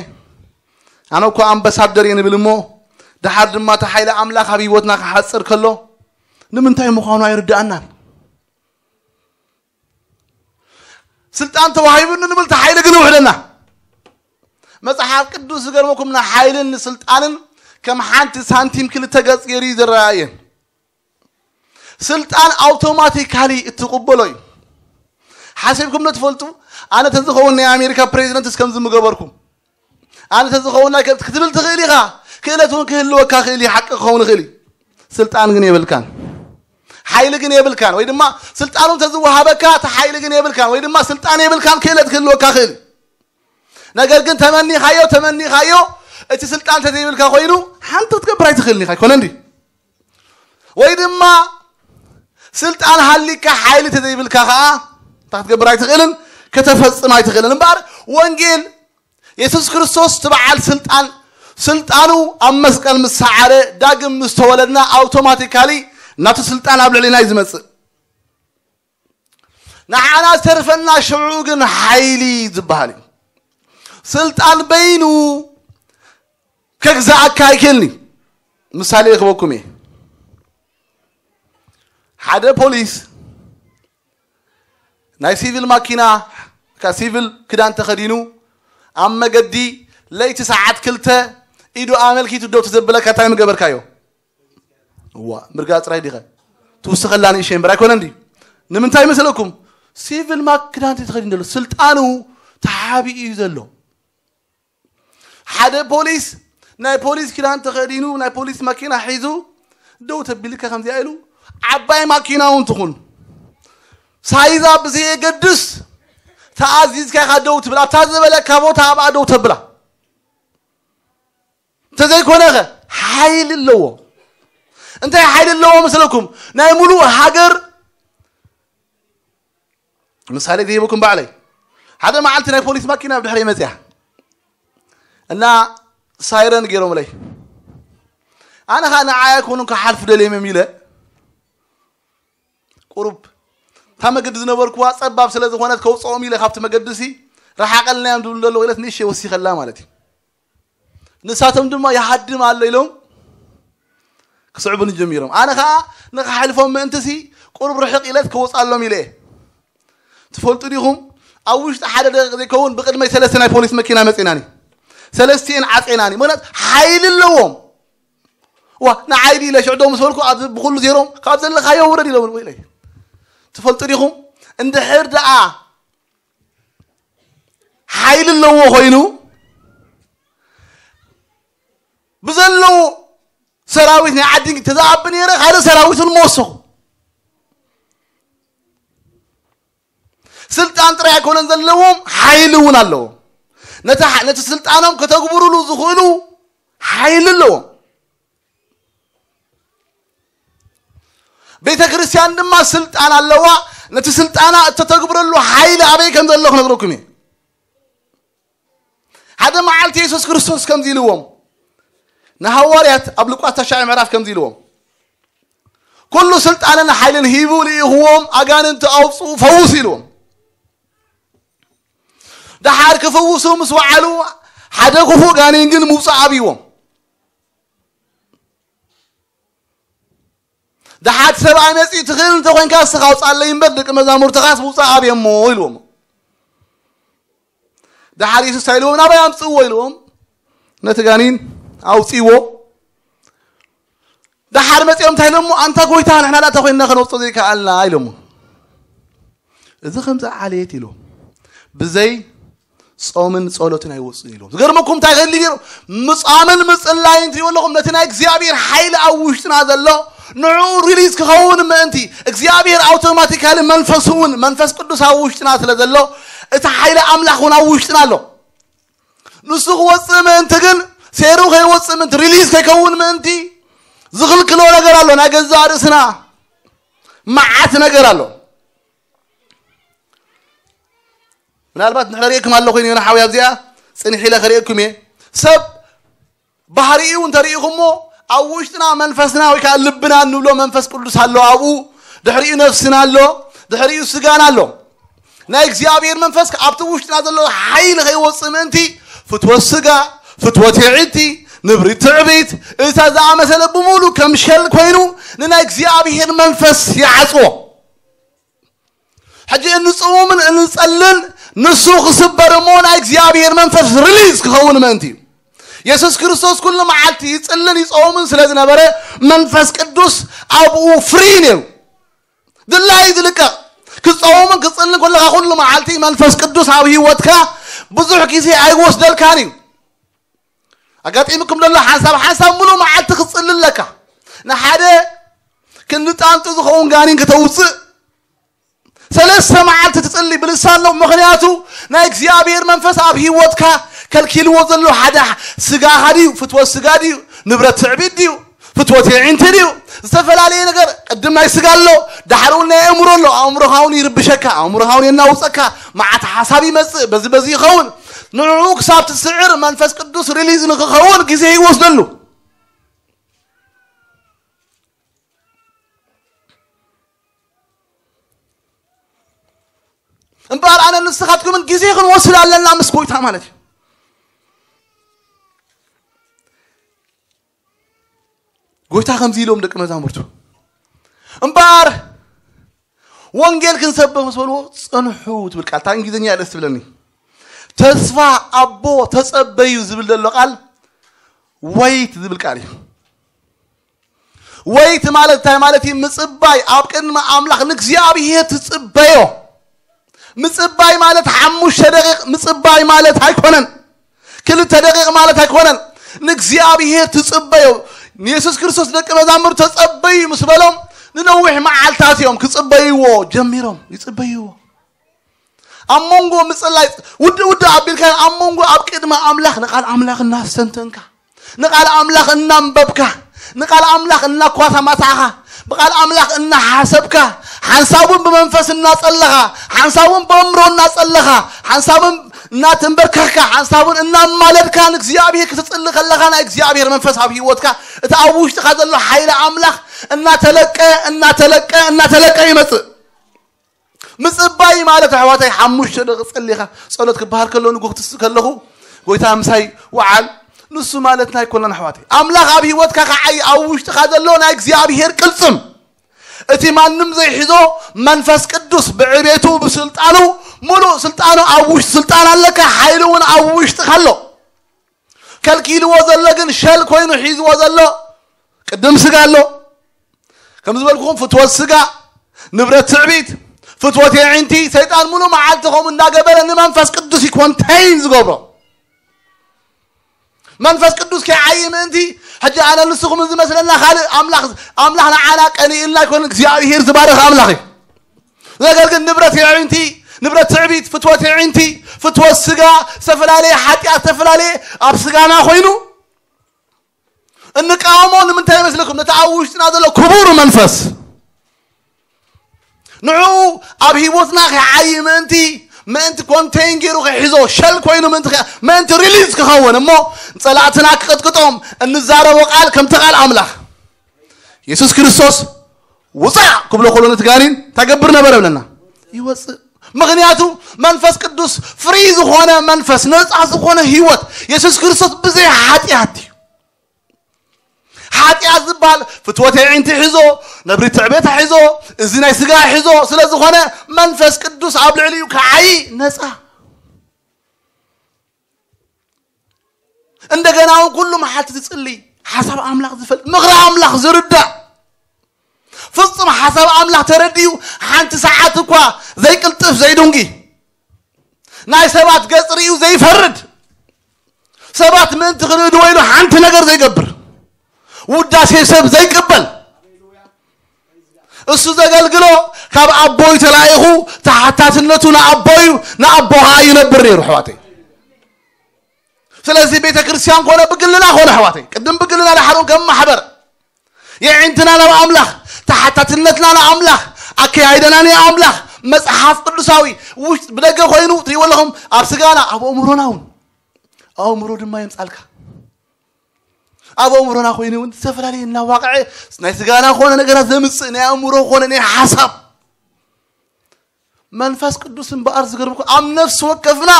ኣነ እኮ ኣምባሳደር እየ ንብል እሞ ድሓር ድማ እቲ ሓይሊ ኣምላኽ ኣብ ህይወትና ክሓጽር ከሎ ንምንታይ ምዃኑ ኣይርድኣናን። ስልጣን ተዋሂቡኒ ንብል፣ እቲ ሓይሊ ግን ይውሕደና። መጽሓፍ ቅዱስ ዝገርመኩም ንሓይልን ንስልጣንን ከም ሓንቲ ሳንቲም ክልተ ገጽ ገይሩ እዩ ዝረኣየን። ስልጣን ኣውቶማቲካሊ እትቕበሎ እዩ። ሓሲብኩም ዶ ትፈልጡ? ኣነ ተዝኸውን ናይ ኣሜሪካ ፕሬዚደንት እስከምዚ ምገበርኩም። ኣነ ተዝኸውን ናይ ከብቲ ክትብል ትኽእል ኢኻ። ክእለት እውን ክህልወካ ክእል እዩ፣ ሓቂ ክኸውን ይኽእል እዩ። ስልጣን ግን የብልካን፣ ሓይሊ ግን የብልካን። ወይ ድማ ስልጣኑ ተዝወሃበካ እቲ ሓይሊ ግን የብልካን፣ ወይ ድማ ስልጣን የብልካን፣ ክእለት ክህልወካ ክእል እዩ። ነገር ግን ተመኒኻዮ ተመኒኻዮ እቲ ስልጣን ተዘይብልካ ኮይኑ ሓንቲ ክትገብር ኣይትኽእልን ኢኻ። ኣይኮነ እንዲ? ወይ ድማ ስልጣን ሃሊካ ሓይሊ ተዘይብልካ ከዓ እንታይ ክትገብር ኣይትኽእልን፣ ከተፈጽም ኣይትኽእልን። እምበኣር ወንጌል የሱስ ክርስቶስ እቲ በዓል ስልጣን፣ ስልጣኑ ኣብ መስቀል ምስ ሰዓረ ዳግም ምስ ተወለድና ኣውቶማቲካሊ ናቱ ስልጣን ኣብ ልዕሊና እዩ ዝመጽእ። ንዓና ዝተርፈና ሽዑ ግን ሓይሊ ዝበሃል እዩ። ስልጣን በይኑ ከግዛኣካ ኣይክእልን እዩ። ምሳሌ ክበኩም እየ። ሓደ ፖሊስ ናይ ሲቪል ማኪና፣ ሲቪል ክዳን ተኸዲኑ ኣብ መገዲ ለይቲ ሰዓት ክልተ ኢዱ ኣመልኪቱ ደው ተዘብለካ እንታይ ምገበርካዮ? እዋ ምርጋ ጥራይ ዲኸ ትውስኸላ ንእሸ እምበር ኣይኮነ እንዲ? ንምንታይ መስለኩም? ሲቪል ማክ ክዳን ተኸዲኑ ዘሎ ስልጣኑ ተሓቢኡ እዩ ዘሎ። ሓደ ፖሊስ ናይ ፖሊስ ክዳን ተኸዲኑ ናይ ፖሊስ ማኪና ሒዙ ደው ተቢልካ ከምዚኣ ኢሉ ዓባይ ማኪና እውን ትኹን ሳይዛ ብዘየገድስ ተኣዚዝካ ኢኻ ደው ትብል። ኣብታ ዝበለካ ቦታ ኣብኣ ደው ተብላ። እንተዘይኮነ ኸ ሓይሊ ኣለዎ። እንታይ ሓይሊ ኣለዎ መስለኩም? ናይ ሙሉእ ሃገር ምሳሌ ዘይህበኩም ባዕለይ ሓደ መዓልቲ ናይ ፖሊስ ማኪና ኣብ ድሕረይ መፅያ እና ሳይረን ገይሮምለይ። ኣነ ኸዓ ንዓይ ኣይኮኑን ክሓልፉ ደልዮም እዮም ኢለ ቁሩብ እታ መገዲ ዝነበርኩዋ ፀባብ ስለ ዝኾነት ከውፅኦም ኢለ ካብቲ መገዲ ሲ ረሓቐልና እዮም ዝብሉ ዘለዉ ኢለት ንእሸ ወሲኸላ ማለት እዩ። ንሳቶም ድማ ይሃድም ኣሎ ኢሎም ክስዕቡኒ ጀሚሮም። ኣነ ኸዓ ንኽሓልፎም ምእንቲ ሲ ቁሩብ ርሕቕ ኢለት ከወፃሎም ኢለ እየ። ትፈልጡ ዲኹም ኣብ ውሽጢ ሓደ ደቂቕ ዘይከውን ብቕድመይ ሰለስተ ናይ ፖሊስ መኪና መፂናኒ። ሰለስቲኤን ዓፀናኒ። ምክንያት ሓይሊ ኣለዎም። ዋ ንዓይዲ ኢለ ሽዕዶ ምስ በልኩ ኣብዚ ብኩሉ ዜሮም ካብ ዘለኻዮ ውረድ ኢሎም ኢለ። ትፈልጡ ዲኹም እንድሕር ደኣ ሓይሊ ኣለዎ ኮይኑ ብዘለዉ ሰራዊት ናይ ዓዲ ተዛኣቢ ነይረ ካልእ ሰራዊት እውን መወሰኹ። ስልጣን ጥራይ ኣይኮነን ዘለዎም ሓይሊ እውን ኣለዎም። ነቲ ስልጣኖም ከተግብሩሉ ዝኽእሉ ሓይሊ ኣለዎም። ቤተ ክርስቲያን ድማ ስልጣን ኣለዋ። ነቲ ስልጣና እተተግብረሉ ሓይሊ ኣበይ ከም ዘሎ ክነግረኩም እየ። ሓደ መዓልቲ የሱስ ክርስቶስ ከምዚ ኢልዎም ንሃዋርያት ኣብ ሉቃስ ተሻዒ ምዕራፍ ከምዚ ኢልዎም ኩሉ ስልጣንን ሓይልን ሂቡ ልኢኽዎም ኣጋንንቲ ኣውፅኡ ፈውሱ ኢልዎም። ደሓር ክፍውሱ ምስ ወዓሉ ሓደ ክፉእ ጋኔን ግን ምውፃእ ኣብይዎም። ደሓር ሰብኣይ መፂኡ ትኽእል እንተኮንካ እስኻ ኣውፃለይ እምበር ደቂ መዛሙርትኻስ ምውፃእ ኣብየሞ ኢልዎም። ደሓር የሱስ እንታይ ኢልዎም ናባይ ኣምፅእዎ ኢልዎም። ነቲ ጋኒን ኣውፅእዎ። ደሓር መፂኦም እንታይ ኢሎሞ ኣንታ ጎይታ ንሕና ዳእታ ኮይንና ከነውፅኦ ዘይከኣልና ኢሎሞ። እዚ ከምዚ ዓሌት ኢሉ ብዘይ ጾምን ጸሎትን ኣይወፅን ኢሉ። ዝገርመኩም እንታይ ከሊ ገይሩ? ምጻምን ምጽላይን ትሪእዎ ኣለኹም። ነቲ ናይ እግዚኣብሔር ሓይሊ ኣብ ውሽጥና ዘሎ ንዕኡ ሪሊዝ ክኸውን ምእንቲ፣ እግዚኣብሔር ኣውቶማቲካሊ መንፈሱ እውን፣ መንፈስ ቅዱስ ኣብ ውሽጥና ስለ ዘሎ፣ እቲ ሓይሊ ኣምላኽ እውን ኣብ ውሽጥና ኣሎ። ንሱ ክወፅእ ምእንቲ ግን፣ ሴሩ ከይወፅእ ምእንቲ፣ ሪሊዝ ከይከውን ምእንቲ ዝኽልክሎ ነገር ኣሎ። ናይ ገዛእ ርእስና መዓት ነገር ኣሎ። ምናልባት ንሕና ርእየኩም ኣለኹ፣ ዮና ሓውያ ኣብዚኣ ጽንሕ ኢለ ከርእየኩም እየ። ሰብ ባህሪኡ እንተሪኢኹሞ፣ ኣብ ውሽጥና መንፈስና ወይ ከዓ ልብና እንብሎ መንፈስ ቅዱስ ኣሎ ኣብኡ፣ ድሕሪኡ ነፍስና ኣሎ፣ ድሕሪኡ ስጋና ኣሎ። ናይ እግዚኣብሔር መንፈስ ኣብቲ ውሽጥና ዘሎ ሓይሊ ከይወፅእ ምእንቲ፣ ፍትወት ስጋ፣ ፍትወት የዒንቲ፣ ንብሪ ትዕቢት፣ እታ ዝኣመሰለ ብምሉ ከም ሸል ኮይኑ ንናይ እግዚኣብሔር መንፈስ ይዓፅዎ። ሕጂ እንጽውምን እንጸልን ንሱ ክስበር እሞ ናይ እግዚኣብሔር መንፈስ ሪሊዝ ክኸውን ምእንቲ እዩ። የሱስ ክርስቶስ ኩሉ መዓልቲ ይጽልን ይጸውምን ስለ ዝነበረ መንፈስ ቅዱስ ኣብኡ ፍሪ ነይሩ። ድላይ ዝልቀቕ ክጸውምን ክጽልን ከለኻ ኩሉ መዓልቲ መንፈስ ቅዱስ ኣብ ህይወትካ ብዙሕ ግዜ ኣይወስደልካን እዩ። ኣጋጢምኩም ዘሎ ሓንሳብ ሓንሳብ ሙሉ መዓልቲ ክትጽሊ ኣለካ። ንሓደ ክንዲ ጣንጡ ዝኸውን ጋኔን ክተውፅእ ሰለስተ መዓልቲ ትጽሊ ብልሳን ነው። ምኽንያቱ ናይ እግዚኣብሔር መንፈስ ኣብ ህይወትካ ከልኪልዎ ዘሎ ሓደ ስጋኻ ድዩ? ፍትወት ስጋ ድዩ? ንብረት ትዕቢት ድዩ? ፍትወት የዒንቲ ድዩ? ዝተፈላለየ ነገር፣ ቅድም ናይ ስጋ ኣሎ፣ ዳሕሪ እውን ናይ ኣእምሮ ኣሎ። ኣእምሮኻ እውን ይርብሸካ፣ ኣእምሮኻ እውን የናውፀካ። መዓት ሓሳብ ይመፅእ፣ በዚ በዚ ይኸውን። ንዕኡ ክሳብ ትስዕር መንፈስ ቅዱስ ሪሊዝ ንክኸውን ግዜ ይወስደሉ። እምበኣር ኣነ ንስኻትኩምን ግዜ ክንወስድ ኣለና ምስ ጎይታ ማለት እዩ። ጎይታ ከምዚ ኢሎም ደቂ መዛሙርቱ፣ እምበኣር ወንጌል ክንሰብኽ ምስ በልዎ፣ "ጽንሑ" ትብል ቃል፣ እታ እንግሊዝኛ እያ ደስ ትብለኒ። ተስፋ ኣቦ ተጸበዩ ዝብል ዘሎ ቃል ወይት ዝብል ቃል እዩ። ወይት ማለት እንታይ ማለት እዩ? ምጽባይ፣ ኣብ ቅድሚ ኣምላኽ ንእግዚኣብሔር ትጽበዮ። ምጽባይ ማለት ሓሙሽተ ደቂቕ ምጽባይ ማለት ኣይኮነን። ክልተ ደቂቕ ማለት ኣይኮነን። ንእግዚኣብሔር ትጽበዮ። ንየሱስ ክርስቶስ ደቂ መዛሙር ተጸበዩ ምስ በሎም፣ ንነዊሕ መዓልታት እዮም ክጽበይዎ ጀሚሮም። ይጽበይዎ። ኣብ መንጎ ምጽላይ ውድእ ውድእ ኣቢልካ፣ ኣብ መንጎ ኣብ ቅድሚ ኣምላኽ ንቓል ኣምላኽ እናስተንተንካ፣ ንቓል ኣምላኽ እናንበብካ፣ ንቓል ኣምላኽ እናኳታማታዕኻ፣ ብቓል ኣምላኽ እናሓሰብካ፣ ሓንሳቡን ብመንፈስ እናጸለኻ፣ ሓንሳቡን ብኣእምሮ እናጸለኻ፣ ሓንሳቡን እናተንበርከኽካ፣ ሓንሳቡን እናማለድካ ንእግዚኣብሔር ክትጽሊ ከለኻ፣ ናይ እግዚኣብሔር መንፈስ ኣብ ህይወትካ፣ እቲ ኣብ ውሽጥኻ ዘሎ ሓይሊ ኣምላኽ እናተለቀ፣ እናተለቀ፣ እናተለቀ ይመጽእ። ምጽባይ ማለት ኣሕዋተይ፣ ሓሙሽተ ደቂ ጸሊኻ ጸሎት ክበሃል ከሎ፣ ንግሆ ክትስእ ከለኹ፣ "ጎይታ ምሳይ ወዓል" ንሱ ማለት ናይ ኮናን ኣሕዋተይ። ኣምላኽ ኣብ ህይወትካ ከዓይ ኣብ ውሽጥኻ ዘሎ ናይ እግዚኣብሔር ቅልጽም፣ እቲ ማንም ዘይሕዞ መንፈስ ቅዱስ ብዕቤቱ ብስልጣኑ፣ ሙሉእ ስልጣኑ ኣብ ውሽጢ ስልጣን ኣለካ፣ ሓይሊ እውን ኣብ ውሽጥኻ ኣሎ። ከልኪልዎ ዘሎ ግን ሸል ኮይኑ ሒዝዎ ዘሎ ቅድም ስጋ ኣሎ። ከም ዝበልኩኹም ፍትወት ስጋ፣ ንብረት ትዕቢት፣ ፍትወት የዒንቲ፣ ሰይጣን ሙሉ መዓልቲ ከምኡ እንዳገበረ ንመንፈስ ቅዱስ እዩ ኮንቴይን ዝገብሮ። መንፈስ ቅዱስ ከይዓይ ምእንቲ ሕጂ ኣነ ንስኹም ዝመስለና ካልእ ኣምላኽ፣ ኣምላኽ ንዓና ቀኒእልና ኣይኮነን፣ እግዚኣብሔር ዝባረኽ ኣምላኽ እዩ። ነገር ግን ንብረት የዒንቲ፣ ንብረት ትዕቢት፣ ፍትወት የዒንቲ፣ ፍትወት ስጋ፣ ዝተፈላለየ ሓጢኣት፣ ዝተፈላለየ ኣብ ስጋና ኮይኑ እንቃወሞ ንምንታይ ይመስለኩም? ነቲ ኣብ ውሽጥና ዘሎ ክቡር መንፈስ ንዕኡ ኣብ ህይወትና ከይዓይ ምእንቲ፣ ምእንቲ ኮንቴይን ገይሩ ከይሕዞ፣ ሸል ኮይኑ ምእንቲ ከ-፣ ምእንቲ ሪሊዝ ክኸውን እሞ ጸላእትና ክቕጥቅጦም እንዛረቦ ቃል ከምቲ ቃል ኣምላኽ የሱስ ክርስቶስ ውጻእ ክብሎ ከሎ ነቲ ጋኔን እንታይ ገብር ነበረ ብለና? ይወጽእ። ምኽንያቱ መንፈስ ቅዱስ ፍሪ ዝኾነ መንፈስ፣ ነጻ ዝኾነ ህይወት የሱስ ክርስቶስ ብዘይ ሓጢኣት እዩ። ሓጢኣት ዝበሃል ፍትወት ኣዒንቲ ሒዞ፣ ነብሪ ትዕቤት ሒዞ፣ እዚ ናይ ስጋ ሒዞ ስለ ዝኾነ መንፈስ ቅዱስ ኣብ ልዕሊኡ ክዓዪ ነጻ። እንደገና እውን ኩሉ መዓልቲ ትጽሊ፣ ሓሳብ ኣምላኽ ዝፈልጥ፣ ምኽሪ ኣምላኽ ዝርዳእ፣ ፍጹም ሓሳብ ኣምላኽ ተረዲኡ ሓንቲ ሰዓት እኳ ዘይቅልጥፍ ዘይዱንጊ፣ ናይ ሰባት ገጽ ርእዩ ዘይፈርድ፣ ሰባት ምእንቲ ክርድዎ ኢሉ ሓንቲ ነገር ዘይገብር፣ ውዳሴ ሰብ ዘይቅበል፣ እሱ ዘገልግሎ ካብ ኣቦዩ ተላኢኹ ተሓታትነቱ ንኣቦዩ፣ ንኣቦ ኸዓ ይነብር ነይሩ ኣሕዋተይ። ስለዚ ቤተ ክርስቲያን ኮነ ብግልና ኮነ ኣሕዋተይ፣ ቅድም ብግልና ንሓሩን ከም ማሕበር የዒንትና ናብ ኣምላኽ፣ ተሓታትነትና ንኣምላኽ፣ ኣከያይደና ንኣምላኽ፣ መጽሓፍ ቅዱሳዊ ውሽጥ ብደገ ኮይኑ ትሪእዎ ኣለኹም፣ ኣብ ስጋና ኣብ ኣእምሮና እውን ኣእምሮ ድማ የምጻልካ። ኣብ ኣእምሮና ኮይኑ እውን ዝተፈላለየ እናዋቕዐ ናይ ስጋና ኮነ ነገራት ዘምጽእ ናይ ኣእምሮ ኮነ ናይ ሓሳብ መንፈስ ቅዱስ እምበኣር ዝገርምኩ ኣብ ነፍሲ ወከፍና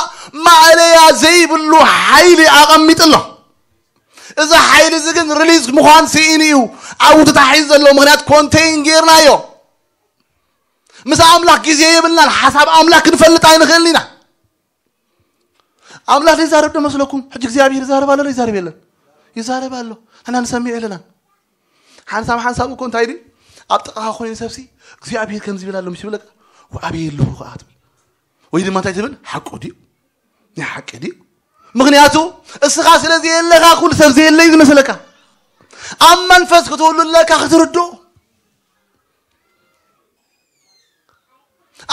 ማእለያ ዘይብሉ ሓይሊ ኣቐሚጡ ኣሎ። እዚ ሓይሊ እዚ ግን ሪሊዝ ምዃን ስኢኑ እዩ ኣብኡ ተታሒዙ ዘሎ። ምኽንያት ኮንቴይን ጌርናዮ። ምስ ኣምላኽ ግዜ የብልናን። ሓሳብ ኣምላኽ ክንፈልጥ ኣይንኽእልን ኢና። ኣምላኽ ዘይዛረብ ዶ መስለኩም? ሕጂ እግዚኣብሔር ይዛረብ ኣሎ ዶ ይዛረብ የለን? ይዛረብ ኣሎ። ንሕና ንሰምዕ የለናን። ሓንሳብ ሓንሳብ እኮ እንታይ ድዩ? ኣብ ጥቓኻ ኮይኑ ሰብሲ እግዚኣብሔር ከምዚ ይብል ኣሎ ምስ ይብለካ፣ "ወኣበይ ኣለኹ ከኣ?" ትብል። ወይ ድማ እንታይ ትብል? "ሓቁ ድዩ? ናይ ሓቂ ድዩ?" ምኽንያቱ እስኻ ስለ ዘየለኻ ኩሉ ሰብ ዘየለይ ዝመስለካ። ኣብ መንፈስ ክትህሉ ኣለካ ክትርድኦ።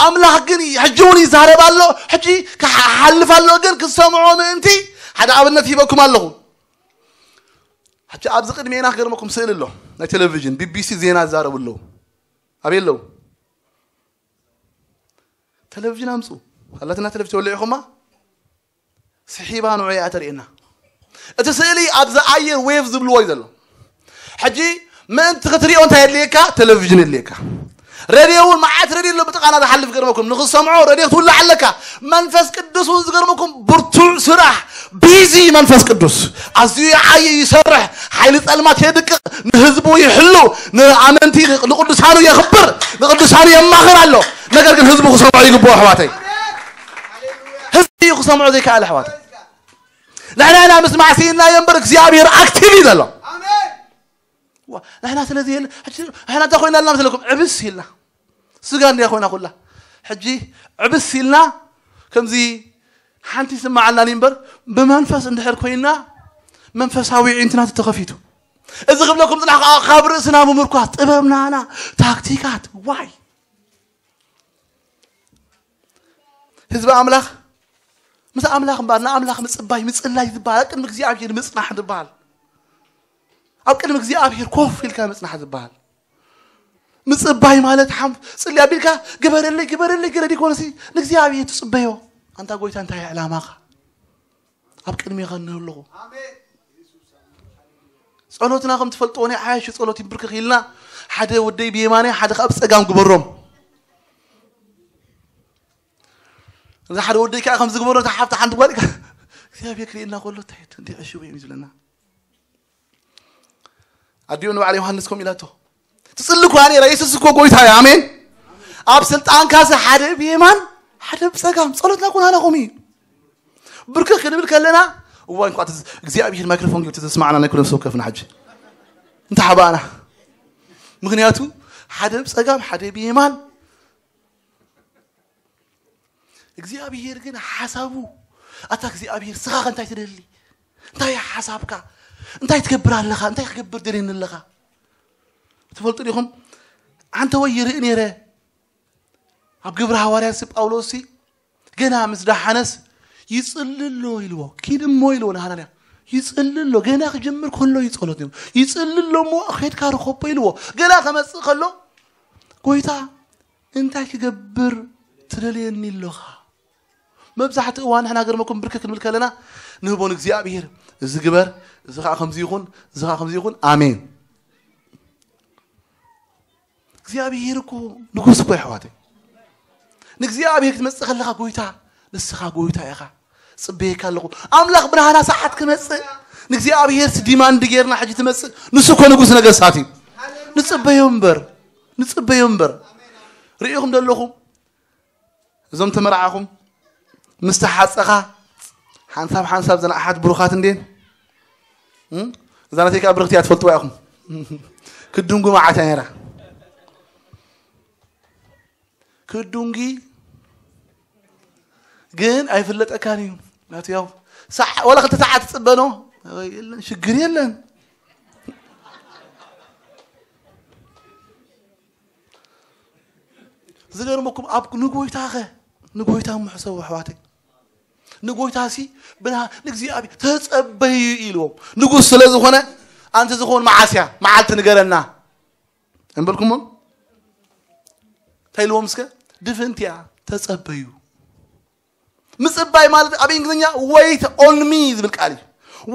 ኣምላኽ ግን ሕጂ እውን ይዛረብ ኣሎ። ሕጂ ክሓልፍ ኣሎ ግን ክሰምዖ ምእንቲ ሓደ ኣብነት ሂበኩም ኣለኹ። ሕጂ ኣብዚ ቅድሜና ክገርመኩም ስእሊ ኣሎ። ናይ ቴሌቪዥን ቢቢሲ ዜና ዝዛረቡ ኣለዉ። ኣበይ ኣለዉ? ቴሌቪዥን ኣምፁ። ኣላትና ቴሌቪዥን ተወሊዕኹማ? ስሒባ ንዑ እያ ተርእየና። እቲ ስእሊ ኣብዚ ኣየር ዌቭ ዝብልዎ እዩ ዘሎ። ሕጂ ምእንቲ ክትሪኦ እንታይ የድልየካ? ቴሌቪዥን የድልየካ። ሬድዮ እውን መዓት ሬድዮ ኣሎ ብጥቓና ዝሓልፍ ገርመኩም። ንኽሰምዖ ሬድዮ ክትውላዕ ኣለካ። መንፈስ ቅዱስ እውን ዝገርመኩም ብርቱዕ ስራሕ፣ ቢዚ መንፈስ ቅዱስ። ኣዝዩ ይዓይ ይሰርሕ፣ ሓይሊ ጸልማት የድቅቕ፣ ንህዝቡ ይሕሉ፣ ንኣመንቲ ንቅዱሳኑ የኽብር፣ ንቅዱሳኑ የማኽር ኣሎ። ነገር ግን ህዝቡ ክሰምዖ ይግብኦ ኣሕዋተይ። ህዝቢ እዩ ክሰምዖ ዘይከኣለ ኣሕዋተይ። ንሕና ኢና ምስማዕ ስኢንናዮ እምበር እግዚኣብሔር ኣክቲቭ እዩ ዘሎ። ዋ፣ ንሕና ስለዚ የለ፣ ሕጂ ንሕና እንታይ ኮይና ኣለና መሰለኩም? ዕብስ ኢልና። ስጋ እንድያ ኮይና ኩላ። ሕጂ ዕብስ ኢልና ከምዚ ሓንቲ ይስምዓና እምበር ብመንፈስ እንድሕር ኮይና መንፈሳዊ ዒንትና ተተኸፊቱ። እዚ ክብለኩም ጽናሕ ከዓ ካብ ርእስና ምምርኳስ ጥበብናና ታክቲካት ዋይ ህዝቢ ኣምላኽ ምስ ኣምላኽ እምበኣር ንኣምላኽ ምጽባይ ምጽላይ ዝበሃል ኣብ ቅድሚ እግዚኣብሔር ምጽናሕ ዝበሃል ኣብ ቅድሚ እግዚኣብሔር ኮፍ ኢልካ ምጽናሕ ዝበሃል ምጽባይ ማለት ሓም ጽሊ ኣቢልካ ግበረለይ ግበረለይ ገለ ዲኮነሲ ንእግዚኣብሔር ትጽበዮ ኣንታ ጎይታ እንታይ ዕላማኻ ኣብ ቅድሜኻ እኒሀ ኣለኹ ጸሎትና ከም ትፈልጥዎ ናይ ዓያሹ ጸሎት ይንብርክኽ ኢልና ሓደ ወደይ ብየማነይ ሓደ ካብ ጸጋም ግበሮም እዛ ሓደ ወደይ ከዓ ከም ዝግበሮ እታ ሓፍቲ ሓንቲ ጓል እግዚኣብሔር ክርእየና ከሎ እንታይ እንዲ ዕሽቡ እዩ ዝብለና ኣዲኡ ንባዕል ዮሃንስ ከም ኢላቶ ትጽሊ እኳ ነራ የሱስ እኮ ጎይታ እዩ ኣሜን ኣብ ስልጣንካሲ ሓደ ብየማን ሓደ ብጸጋም ጸሎትና እኮ ናናኹም እዩ ብርክኽ ክንብል ከለና እዋይ እንኳ እግዚኣብሔር ማይክሮፎን ጌርቱ ዘስማዕና ናይ ኩሎም ሰብ ከፍና ሕጂ እንተ ሓባእና ምክንያቱ ሓደ ብጸጋም ሓደ ብየማን እግዚኣብሔር ግን ሓሳቡ ኣታ እግዚኣብሔር ስኻ እንታይ ትደሊ እንታይ ሓሳብካ እንታይ ትገብር ኣለኻ እንታይ ክገብር ደልየኒ ኣለኻ ትፈልጡ ዲኹም ኣንተ ወይ ይርኢ ነይረ ኣብ ግብሪ ሃዋርያት ሲ ጳውሎስ ሲ ገና ምስ ዳሓነስ ይጽልሎ ኢልዎ ኪድሞ ኢልዎ ንሃናንያ ይጽልሎ ገና ክጀምር ከሎ እዩ ጸሎት ይጽልሎ እሞ ኬድካ ርኸቦ ኢልዎ ገና ከመጽእ ከሎ ጎይታ እንታይ ክገብር ትደልየኒ ኣለኻ መብዛሕትኡ እዋን ንሕና ገርመኩም ብርክ ክንብል ከለና ንህቦ ንእግዚኣብሔር እዚ ግበር እዚ ከዓ ከምዚ ይኹን እዚ ከዓ ከምዚ ይኹን ኣሜን እግዚኣብሔር እኮ ንጉስ እኮ ይሕዋተይ ንእግዚኣብሔር ክትመፅእ ከለካ ጎይታ ንስኻ ጎይታ ኢኻ ጽበየካ ኣለኹ ኣምላኽ ብርሃና ሰዓት ክመፅእ ንእግዚኣብሔር ዲማንድ ጌርና ሕጂ ትመፅእ ንሱ እኮ ንጉስ ነገስታት እዩ ንፅበዮ እምበር ንፅበዮ እምበር ርኢኹም ዘለኹም እዞም ተመርዓኹም ምስ ተሓፀኻ ሓንሳብ ሓንሳብ ዘን ኣሓት ብሩኻት እንዴን እዛ ናተይ ከዓ ብርኽቲ እያ ትፈልጥዋ ኢኹም ክዱንጉ መዓት እያ ነራ ክዱንጊ ግን ኣይፍለጠካን እዩ። ናቱ ያው ሰዓ-፣ ወላ ክልተ ሰዓት ትጽበኖ የለን፣ ሽግር የለን። ዝገርመኩም ኣብ ንጎይታኸ፣ ንጎይታ ምሕሰቡ ኣሕዋተይ። ንጎይታሲ ብና ንእግዚኣብሔር ተጸበዩ ኢልዎም። ንጉስ ስለ ዝኾነ ኣንቲ ዝኾን መዓስያ መዓልቲ ንገረና እንበልኩሞ እንታይ ኢልዎም እስከ? ድፍንቲያ ተጸበዩ። ምጽባይ ማለት ኣብ እንግሊዝኛ wait on me ዝብል ቃል እዩ።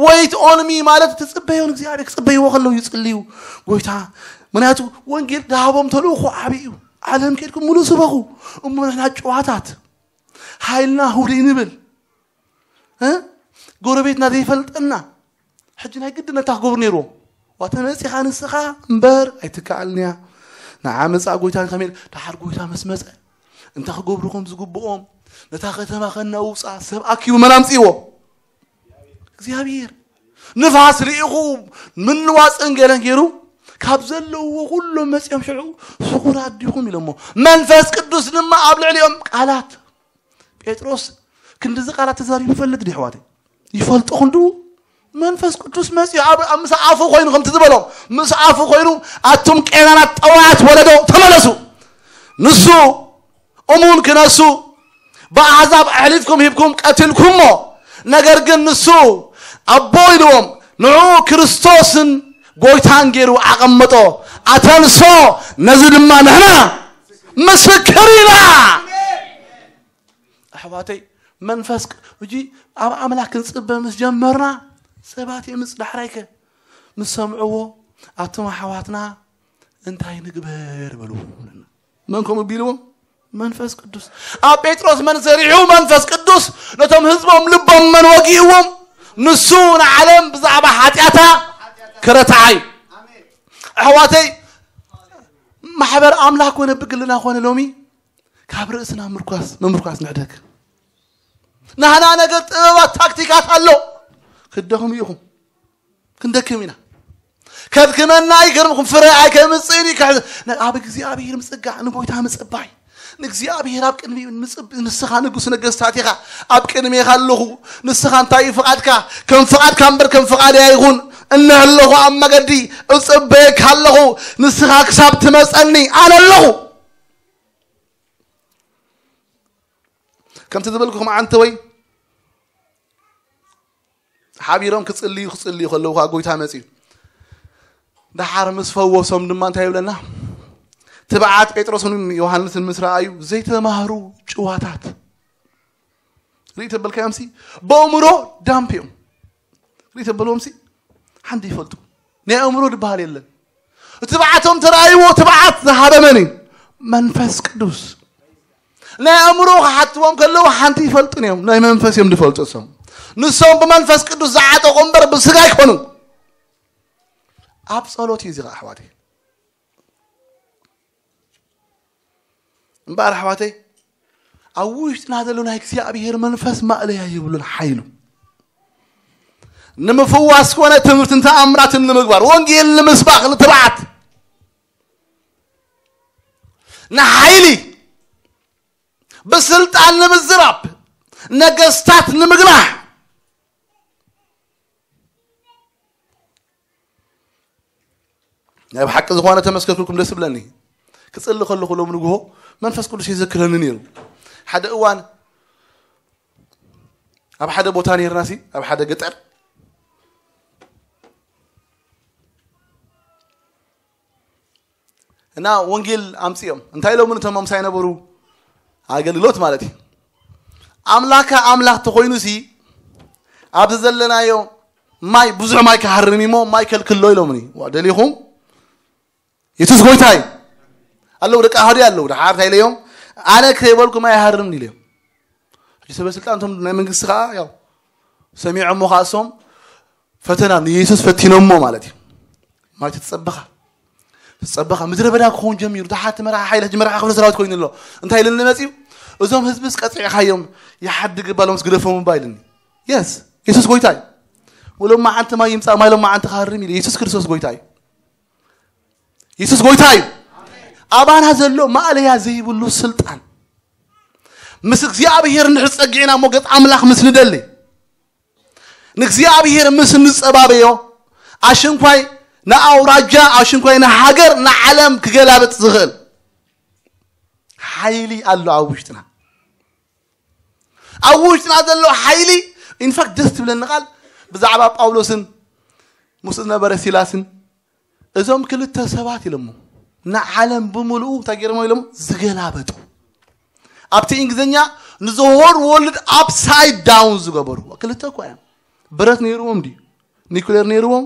Wait on me ማለት ትጽበዮ ንእግዚኣብሔር ክጽበይዎ ከለዉ ይጽልዩ። ጎይታ ምክንያቱ ወንጌል ድሃቦም ተልእኮ ዓብዪ እዩ። ዓለም ከድኩም ሙሉ ስበኹ እሞ ንሕና ጨዋታት ሓይልና ህውደይ ንብል እ? ጎረቤትና ዘይፈልጠና ሕጂ ናይ ግዲ ነታ ክገብሩ ነይርዎም። ዋተ መጺኻ ንስኻ እምበር ኣይትከኣልንያ። ንዓ መጻእ ጎይታ ከመይ ኢል-፣ ደሓር ጎይታ መስ መጸ እንታ ክገብሩ ከም ዝግብኦም ነታ ከተማ ከናውጻ ሰብ ኣኪቡ መን ኣምጺእዎ? እግዚኣብሔር። ንፋስ ርኢኹ ምንዋፅን ገለን ገይሩ ካብ ዘለውዎ ኩሎም መፂኦም ሽዑ ስኹራት ዲኹም ኢሎሞ። መንፈስ ቅዱስ ድማ ኣብ ልዕሊኦም ቃላት። ጴጥሮስ ክንድዚ ቃላት ተዛሪቡ ይፈልጥ ዲ ኣሕዋተይ? ይፈልጦ ክንዱ መንፈስ ቅዱስ መፂኡ ኣብ ኣብ ምስ ኣፉ ኮይኑ ከምቲ ዝበሎም ምስ ኣፉ ኮይኑ ኣቱም ቄናናት ጠዋያት ወለዶ ተመለሱ። ንሱ እሙን ክነሱ ብኣሕዛብ ኣሕሊፍኩም ሂብኩም ቀትልኩሞ። ነገር ግን ንሱ ኣቦ ኢልዎም ንዑ ክርስቶስን ጎይታን ገይሩ ኣቐመጦ። ኣተንሶ ነዚ ድማ ንሕና ምስክር ኢና። ኣሕዋተይ መንፈስ ቅ-፣ እጂ ኣብ ኣምላኽ ክንጽበ ምስ ጀመርና ሰባት የምጽእ ዳሕራይከ ምስ ሰምዕዎ ኣቶም ኣሕዋትና እንታይ ንግበር በሉ። መን ከምኡ ቢልዎም? መንፈስ ቅዱስ። ኣብ ጴጥሮስ መን ሰሪሑ? መንፈስ ቅዱስ። ነቶም ህዝቦም ልቦም መን ወጊእዎም? ንሱ ንዓለም ብዛዕባ ሓጢኣታ ክረትዓ እዩ። ኣሕዋተይ ማሕበር ኣምላኽ ኮነ ብግልና ኮነ ሎሚ ካብ ርእስና ምርኳስ ምምርኳስ ንዕደግ። ናህና ነገር ጥበባት ታክቲካት ኣሎ። ክትደኽሙ ኢኹም። ክንደክም ኢና። ከድክመና ኣይገርምኩም ፍረ ኣይከምፅእን እዩ። ከሕዝ-፣ ነ-፣ ኣብ እግዚኣብሔር ምፅጋዕ ንጎይታ ምፅባይ ንእግዚኣብሔር ኣብ ቅድሚ ምፅብ-፣ ንስኻ ንጉስ ነገስታት ኢኻ። ኣብ ቅድሜኻ ኣለኹ። ንስኻ እንታይ እዩ ፍቓድካ? ከም ፍቓድካ እምበር ከም ፍቓድ ኣይኹን። እነሀለኹ ኣብ መገዲ እፅበየካ ኣለኹ። ንስኻ ክሳብ ትመፀኒ ኣነ ኣለኹ። ከምቲ ዝበልኩኹም ዓንተወይ ሓቢሮም ክጽልዩ ክጽልዩ ከለዉ ከዓ ጎይታ መጺኡ። ደሓር ምስ ፈወሶም ድማ እንታይ ይብለና? ትብዓት ጴጥሮስን ዮሃንስን ምስ ረኣዩ ዘይተማህሩ ጭዋታት። ርኢ ተበልካዮምሲ ብእምሮ ዳምፕ እዮም። ርኢ ተበልዎምሲ ሓንቲ ይፈልጡ። ናይ ኣእምሮ ዝበሃል የለን። ትብዓቶም ተራእይዎ ትብዓት ዝሃበ መን እዩ? መንፈስ ቅዱስ። ናይ ኣእምሮ ክሓትዎም ከለዉ ሓንቲ ይፈልጡን እዮም። ናይ መንፈስ እዮም ዝፈልጡ እሶም። ንሶም ብመንፈስ ቅዱስ ዝዓጠቑ እምበር ብስጋ ኣይኮኑን። ኣብ ጸሎት እዩ እዚ ኸዓ ኣሕዋተይ። እምበኣር ኣሕዋተይ ኣብ ውሽጥና ዘሎ ናይ እግዚኣብሔር መንፈስ ማእለያ የብሉን ሓይሉ። ንምፍዋስ ኮነ ትምህርትን ተኣምራትን ንምግባር፣ ወንጌል ንምስባኽ፣ ንትብዓት፣ ንሓይሊ፣ ብስልጣን ንምዝራብ፣ ነገስታት ንምግላሕ፣ ናይ ብሓቂ ዝኾነ ተመስከርኩልኩም ደስ ብለኒ። ክጽሊ ከለኹ ሎም ንግሆ መንፈስ ቅዱስ ይዘክረኒ ነይሩ። ሓደ እዋን ኣብ ሓደ ቦታ ነይርና ሲ፣ ኣብ ሓደ ገጠር እና ወንጌል ኣምጽኦም። እንታይ ኢሎምን እቶም ምሳይ ነበሩ? ኣገልግሎት ማለት እዩ። ኣምላካ ኣምላኽ ተኾይኑ ሲ፣ ኣብዚ ዘለናዮ ማይ ብዙሕ ማይ ክሃርም እሞ ማይ ከልክሎ ኢሎምኒ። ዋ፣ ደሊኹም? የሱስ ጎይታ እዩ። ኣለዉ ደቂ ኣሃዱ ኣለዉ። ደሓር እንታይ ኢለዮም? ኣነ ከይበልኩ ማይ ኣይሃርምን ኢለዮም። ሕጂ ሰበ ስልጣን እቶም ናይ መንግስቲ ከዓ ያው ሰሚዖሞ ከዓ እሶም ፈተና ንየሱስ ፈቲኖሞ ማለት እዩ። ማለት ትጸበኻ። ትጸበኻ። ምድረ በዳ ክኸውን ጀሚሩ። ደሓር እቲ መራሒ ሓይሊ ሕጂ መራሒ ክፍለ ሰራዊት ኮይኑ ኣሎ። እንታይ ኢልኒ መጺኡ? እዞም ህዝብስ ቀጺዕኻዮም ይሓድግ እባ ኢሎምስ ግደፎም እባ ኢልኒ። የስ፣ የሱስ ጎይታ እዩ። ወሎም መዓንቲ ማይ ይምጻእ፣ ማይ ሎም መዓንቲ ክሃርም ኢሉ። የሱስ ክርስቶስ ጎይታ እዩ። የሱስ ጎይታ እዩ። ኣባና ዘሎ ማእለያ ዘይብሉ ስልጣን። ምስ እግዚኣብሔር እንድሕር ጸጊዕና ሞገት ኣምላኽ ምስ ንደሊ፣ ንእግዚኣብሔር ምስ ንጸባበዮ፣ ኣሽንኳይ ንኣውራጃ፣ ኣሽንኳይ ንሃገር፣ ንዓለም ክገላብጥ ዝኽእል ሓይሊ ኣሎ ኣብ ውሽጥና። ኣብ ውሽጥና ዘሎ ሓይሊ፣ ኢንፋክት፣ ደስ ትብለኒ ቃል ብዛዕባ ጳውሎስን ምስ ዝነበረ ሲላስን፣ እዞም ክልተ ሰባት ኢሎሞ ንዓለም ብምልኡ እንታይ ገይሮሞ ኢሎም ዝገላበጡ። ኣብቲ እንግሊዝኛ ንዘሆር ወርልድ ኣፕሳይድ ዳውን ዝገበሩ ክልተ እኳ እዮም። ብረት ነይርዎም ድዩ? ኒኩሌር ነይርዎም?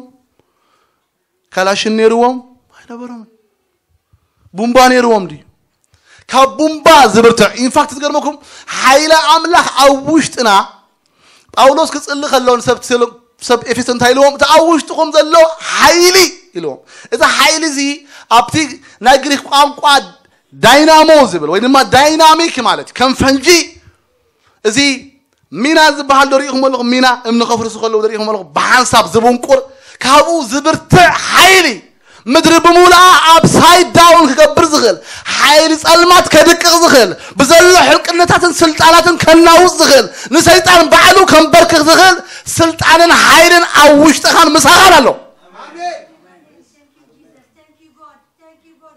ካላሽን ነይርዎም? ኣይነበሮም። ቡምባ ነይርዎም ድዩ? ካብ ቡምባ ዝብርትዕ። ኢንፋክት ዝገርመኩም፣ ሓይለ ኣምላኽ ኣብ ውሽጥና፣ ጳውሎስ ክጽሊ ከሎ ንሰብ ቴሎ- ሰብ ኤፌሶ እንታይ ኢልዎም? እቲ ኣብ ውሽጥኹም ዘሎ ሓይሊ ኢልዎም። እዚ ሓይሊ እዚ ኣብቲ ናይ ግሪክ ቋንቋ ዳይናሞ ዝብል ወይ ድማ ዳይናሚክ ማለት እዩ። ከም ፈንጂ፣ እዚ ሚና ዝበሃል ዶ ርኢኹም ኣለኹም? ሚና እምኒ ከፍርሱ ከለዉ ዶ ርኢኹም ኣለኹም? ብሓንሳብ ዝብንቁር፣ ካብኡ ዝብርትዕ ሓይሊ፣ ምድሪ ብምሉኣ ኣፕሳይድ ዳውን ክገብር ዝኽእል፣ ሓይሊ ጸልማት ከድቅቕ ዝኽእል፣ ብዘሎ ሕርቅነታትን ስልጣናትን ከናውጽ ዝኽእል፣ ንሰይጣን ባዕሉ ከንበርክኽ ዝኽእል ስልጣንን ሓይልን ኣብ ውሽጥኻን ምሳኻን ኣሎ።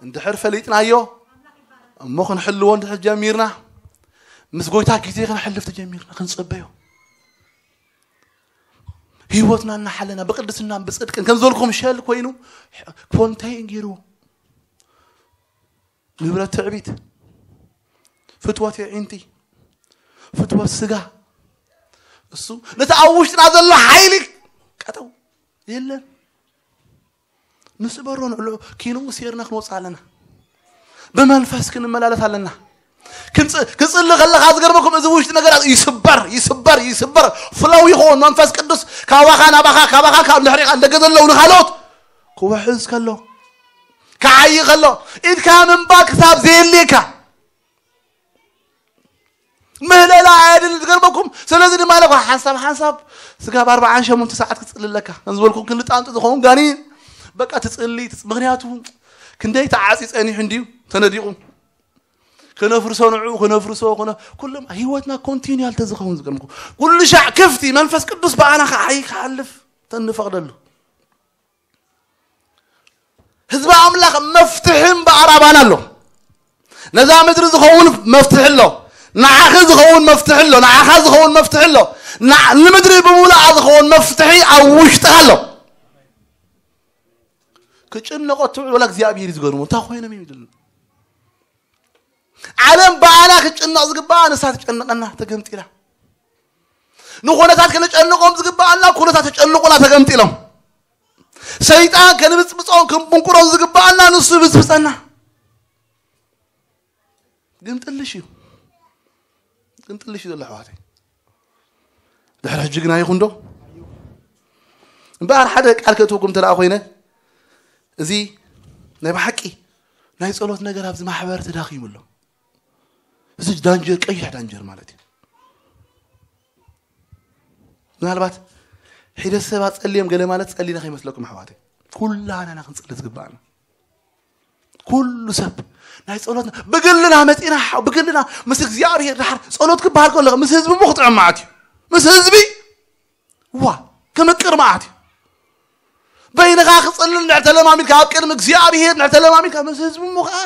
እንድሕር ፈሊጥናዮ እሞ ክንሕልዎ እንድሕር ጀሚርና፣ ምስ ጎይታ ግዜ ክንሕልፍ ተጀሚርና ክንጽበዮ፣ ህይወትና እናሓለና ብቅድስናን ብጽድቅን ከም ዝበልኩም ሸል ኮይኑ ኮንተይን ገይርዎ። ንብረት ትዕቢት፣ ፍትወት የዒንቲ፣ ፍትወት ስጋ፣ እሱ ነቲ ኣብ ውሽጥና ዘሎ ሓይሊ ቀጠው የለን። ንስበሮ ንዕልዑ ኪንኡ ሴርና ክንወጽእ ኣለና። ብመንፈስ ክንመላለስ ኣለና። ክንጽ- ክጽሊ ከለኻ ዝገርመኩም እዚ ውሽጢ ነገራት ይስበር ይስበር ይስበር፣ ፍለው ይኸውን መንፈስ ቅዱስ ካባኻ ናባኻ፣ ካባኻ ካብ ድሕሪኻ እንደገ ዘለዉ ንኻልኦት ክውሕዝ ከሎ፣ ክዓይ ከሎ፣ ኢድካ ምንባር ክሳብ ዘየልየካ ምህለላ ኣየድልን። ዝገርመኩም ስለዚ ድማ ኢለ ሓንሳብ ሓንሳብ ስጋብ ኣርባዓን ሸሞንተ ሰዓት ክጽሊ ኣለካ። ከም ዝበልኩም ክንዲ ጣንጡ ዝኸውን ጋኒን በቃ ትጽሊ ትጽ- ምክንያቱ ክንደይ ተዓጽዩ ጸኒሑ እንድዩ ተነዲቑ። ክነፍርሶ ንዑ ክነፍርሶ ክነ- ኩሎም ህይወትና ኮንቲኒያል ተዝኸውን ዝገርምኩም ኩሉ ሻዕ ክፍቲ መንፈስ ቅዱስ ብኣና ክዓይ ክሓልፍ ተንፈቕደሉ። ህዝቢ ኣምላኽ መፍትሒ እምበኣር ኣባና ኣሎ። ነዛ ምድሪ ዝኸውን መፍትሒ ኣሎ። ንዓኺ ዝኸውን መፍትሒ ኣሎ። ንዓኻ ዝኸውን መፍትሒ ኣሎ። ንዓ- ንምድሪ ብምሉኣ ዝኸውን መፍትሒ ኣብ ውሽጥኻ ኣሎ። ክጭነቆ ትውዕል ወላ እግዚኣብሔር እዩ ዝገርሙ። እንታይ ኮይኖም እዮም ይድሉ? ዓለም ብኣና ክጭነቕ ዝግባኣ ንሳ ትጨንቐና ተገምጢላ። ንኹነታት ከነጨንቖም ዝግባኣና ኩነታት ተጨንቑና ተገምጢሎም። ሰይጣን ከንብጽብጾም ክንብንቁሮም ዝግባኣና ንሱ ብዝብጸና። ግምጥልሽ እዩ። ግምጥልሽ እዩ ዘሎ ኣሕዋተይ። ድሕሪ ሕጂ ግና ይኹን ዶ? እምበኣር ሓደ ቃል ከእትወኩም እንተ ደኣ ኮይነ፣ እዚ ናይ ብሓቂ ናይ ጸሎት ነገር ኣብዚ ማሕበር ተዳኺሙ ኣሎ። እዚ ዳንጀር፣ ቀይሕ ዳንጀር ማለት እዩ። ምናልባት ሒደት ሰባት ጸልዮም ገለ ማለት ጸሊና ከይመስለኩም ኣሕዋተይ። ኩላና ኢና ክንጸሊ ዝግባኣና። ኩሉ ሰብ ናይ ጸሎትና ብግልና መጺና ሓ- ብግልና ምስ እግዚኣብሔር ድሓር ጸሎት ክበሃል ከሎ ምስ ህዝቢ እሞ ክጥዕም መዓት እዩ። ምስ ህዝቢ ዋ ክምቅር መዓት እዩ። በይንኻ ክጽልን ንዕ ተለማሚድካ ኣብ ቅድሚ እግዚኣብሔር ንዕ ተለማሚድካ ምስ ህዝቢ እሞ ከዓ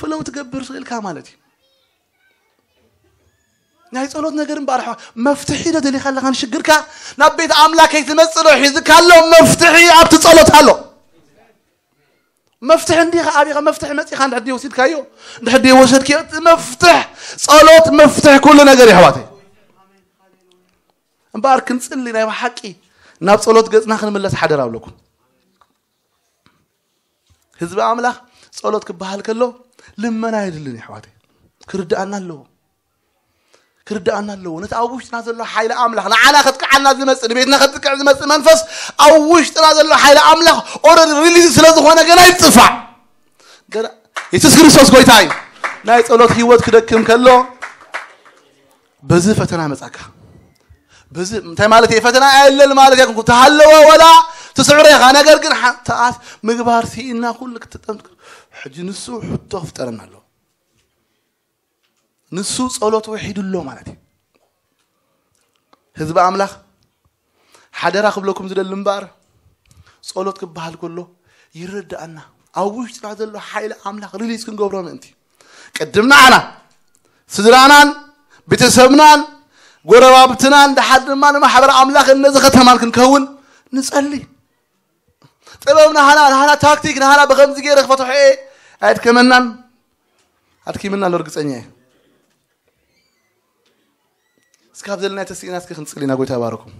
ፍለው ትገብር ስእልካ ማለት እዩ። ናይ ጸሎት ነገር እምበኣር ኣሕዋ- መፍትሒ ዶ ደሊኻ ኣለኻ ንሽግርካ? ናብ ቤት ኣምላክ ከይትመጽእ ዶ ሒዝካ ኣሎ? መፍትሒ ኣብቲ ጸሎት ኣሎ። መፍትሒ እንዲኻ ኣቢኻ መፍትሒ መጺኻ እንድሕር ድየ ወሲድካዮ እንድሕር ድየ ወሰድክዮ እቲ መፍትሕ ጸሎት መፍትሕ ኩሉ ነገር የሕዋተይ። እምበኣር ክንጽሊ ናይ ብሓቂ ናብ ጸሎት ገጽና ክንምለስ ሓደራ ኣብለኩም። ህዝቢ ኣምላኽ ጸሎት ክበሃል ከሎ ልመና የድልን የሕዋተይ። ክርድኣና ኣለዎ። ክርድኣና ኣለዎ። ነቲ ኣብ ውሽጥና ዘሎ ሓይሊ ኣምላኽ ንዓና ከጥቅዓና ዝመጽእ ንቤትና ከጥቅዕ ዝመጽእ መንፈስ ኣብ ውሽጥና ዘሎ ሓይሊ ኣምላኽ ኦረዲ ሪሊዝ ስለ ዝኾነ ገና ይጥፋዕ። ገና የሱስ ክርስቶስ ጎይታ እዩ። ናይ ጸሎት ህይወት ክደክም ከሎ በዚ ፈተና መጻካ። በዚ እንታይ ማለት እዩ? ፈተና ኣየለን ማለት እያ። ተሃለወ ወላ ትስዕሮ ኢኻ። ነገር ግን ሓ- ተኣስ ምግባር ስኢና ኩሉ ክትጠምት ሕጂ ንሱ ሕቶ ክፍጠረና ኣለዎ። ንሱ ጸሎት ውሒዱ ኣሎ ማለት እዩ። ህዝቢ ኣምላኽ ሓደራ ክብለኩም ዝደሊ እምበኣር፣ ጸሎት ክበሃል ከሎ ይረዳኣና። ኣብ ውሽጥና ዘሎ ሓይሊ ኣምላኽ ሪሊዝ ክንገብሮ ምእንቲ፣ ቅድም ንዓና፣ ስድራናን፣ ቤተሰብናን፣ ጎረባብትናን፣ ድሓር ድማ ንማሕበር ኣምላኽ እነዚ ከተማን ክንከውን ንጸሊ። ጥበብ ናህና፣ ናህና ታክቲክ፣ ናህና ብኸምዚ ገይረ ክፈትሖ እየ፣ ኣየድከመናን። ኣድኪምና ኣሎ ርግጸኛ እየ። እስካብ ዘለና ተስኢና እስኪ ክንጽሊ ኢና። ጎይታ ይባርኩም።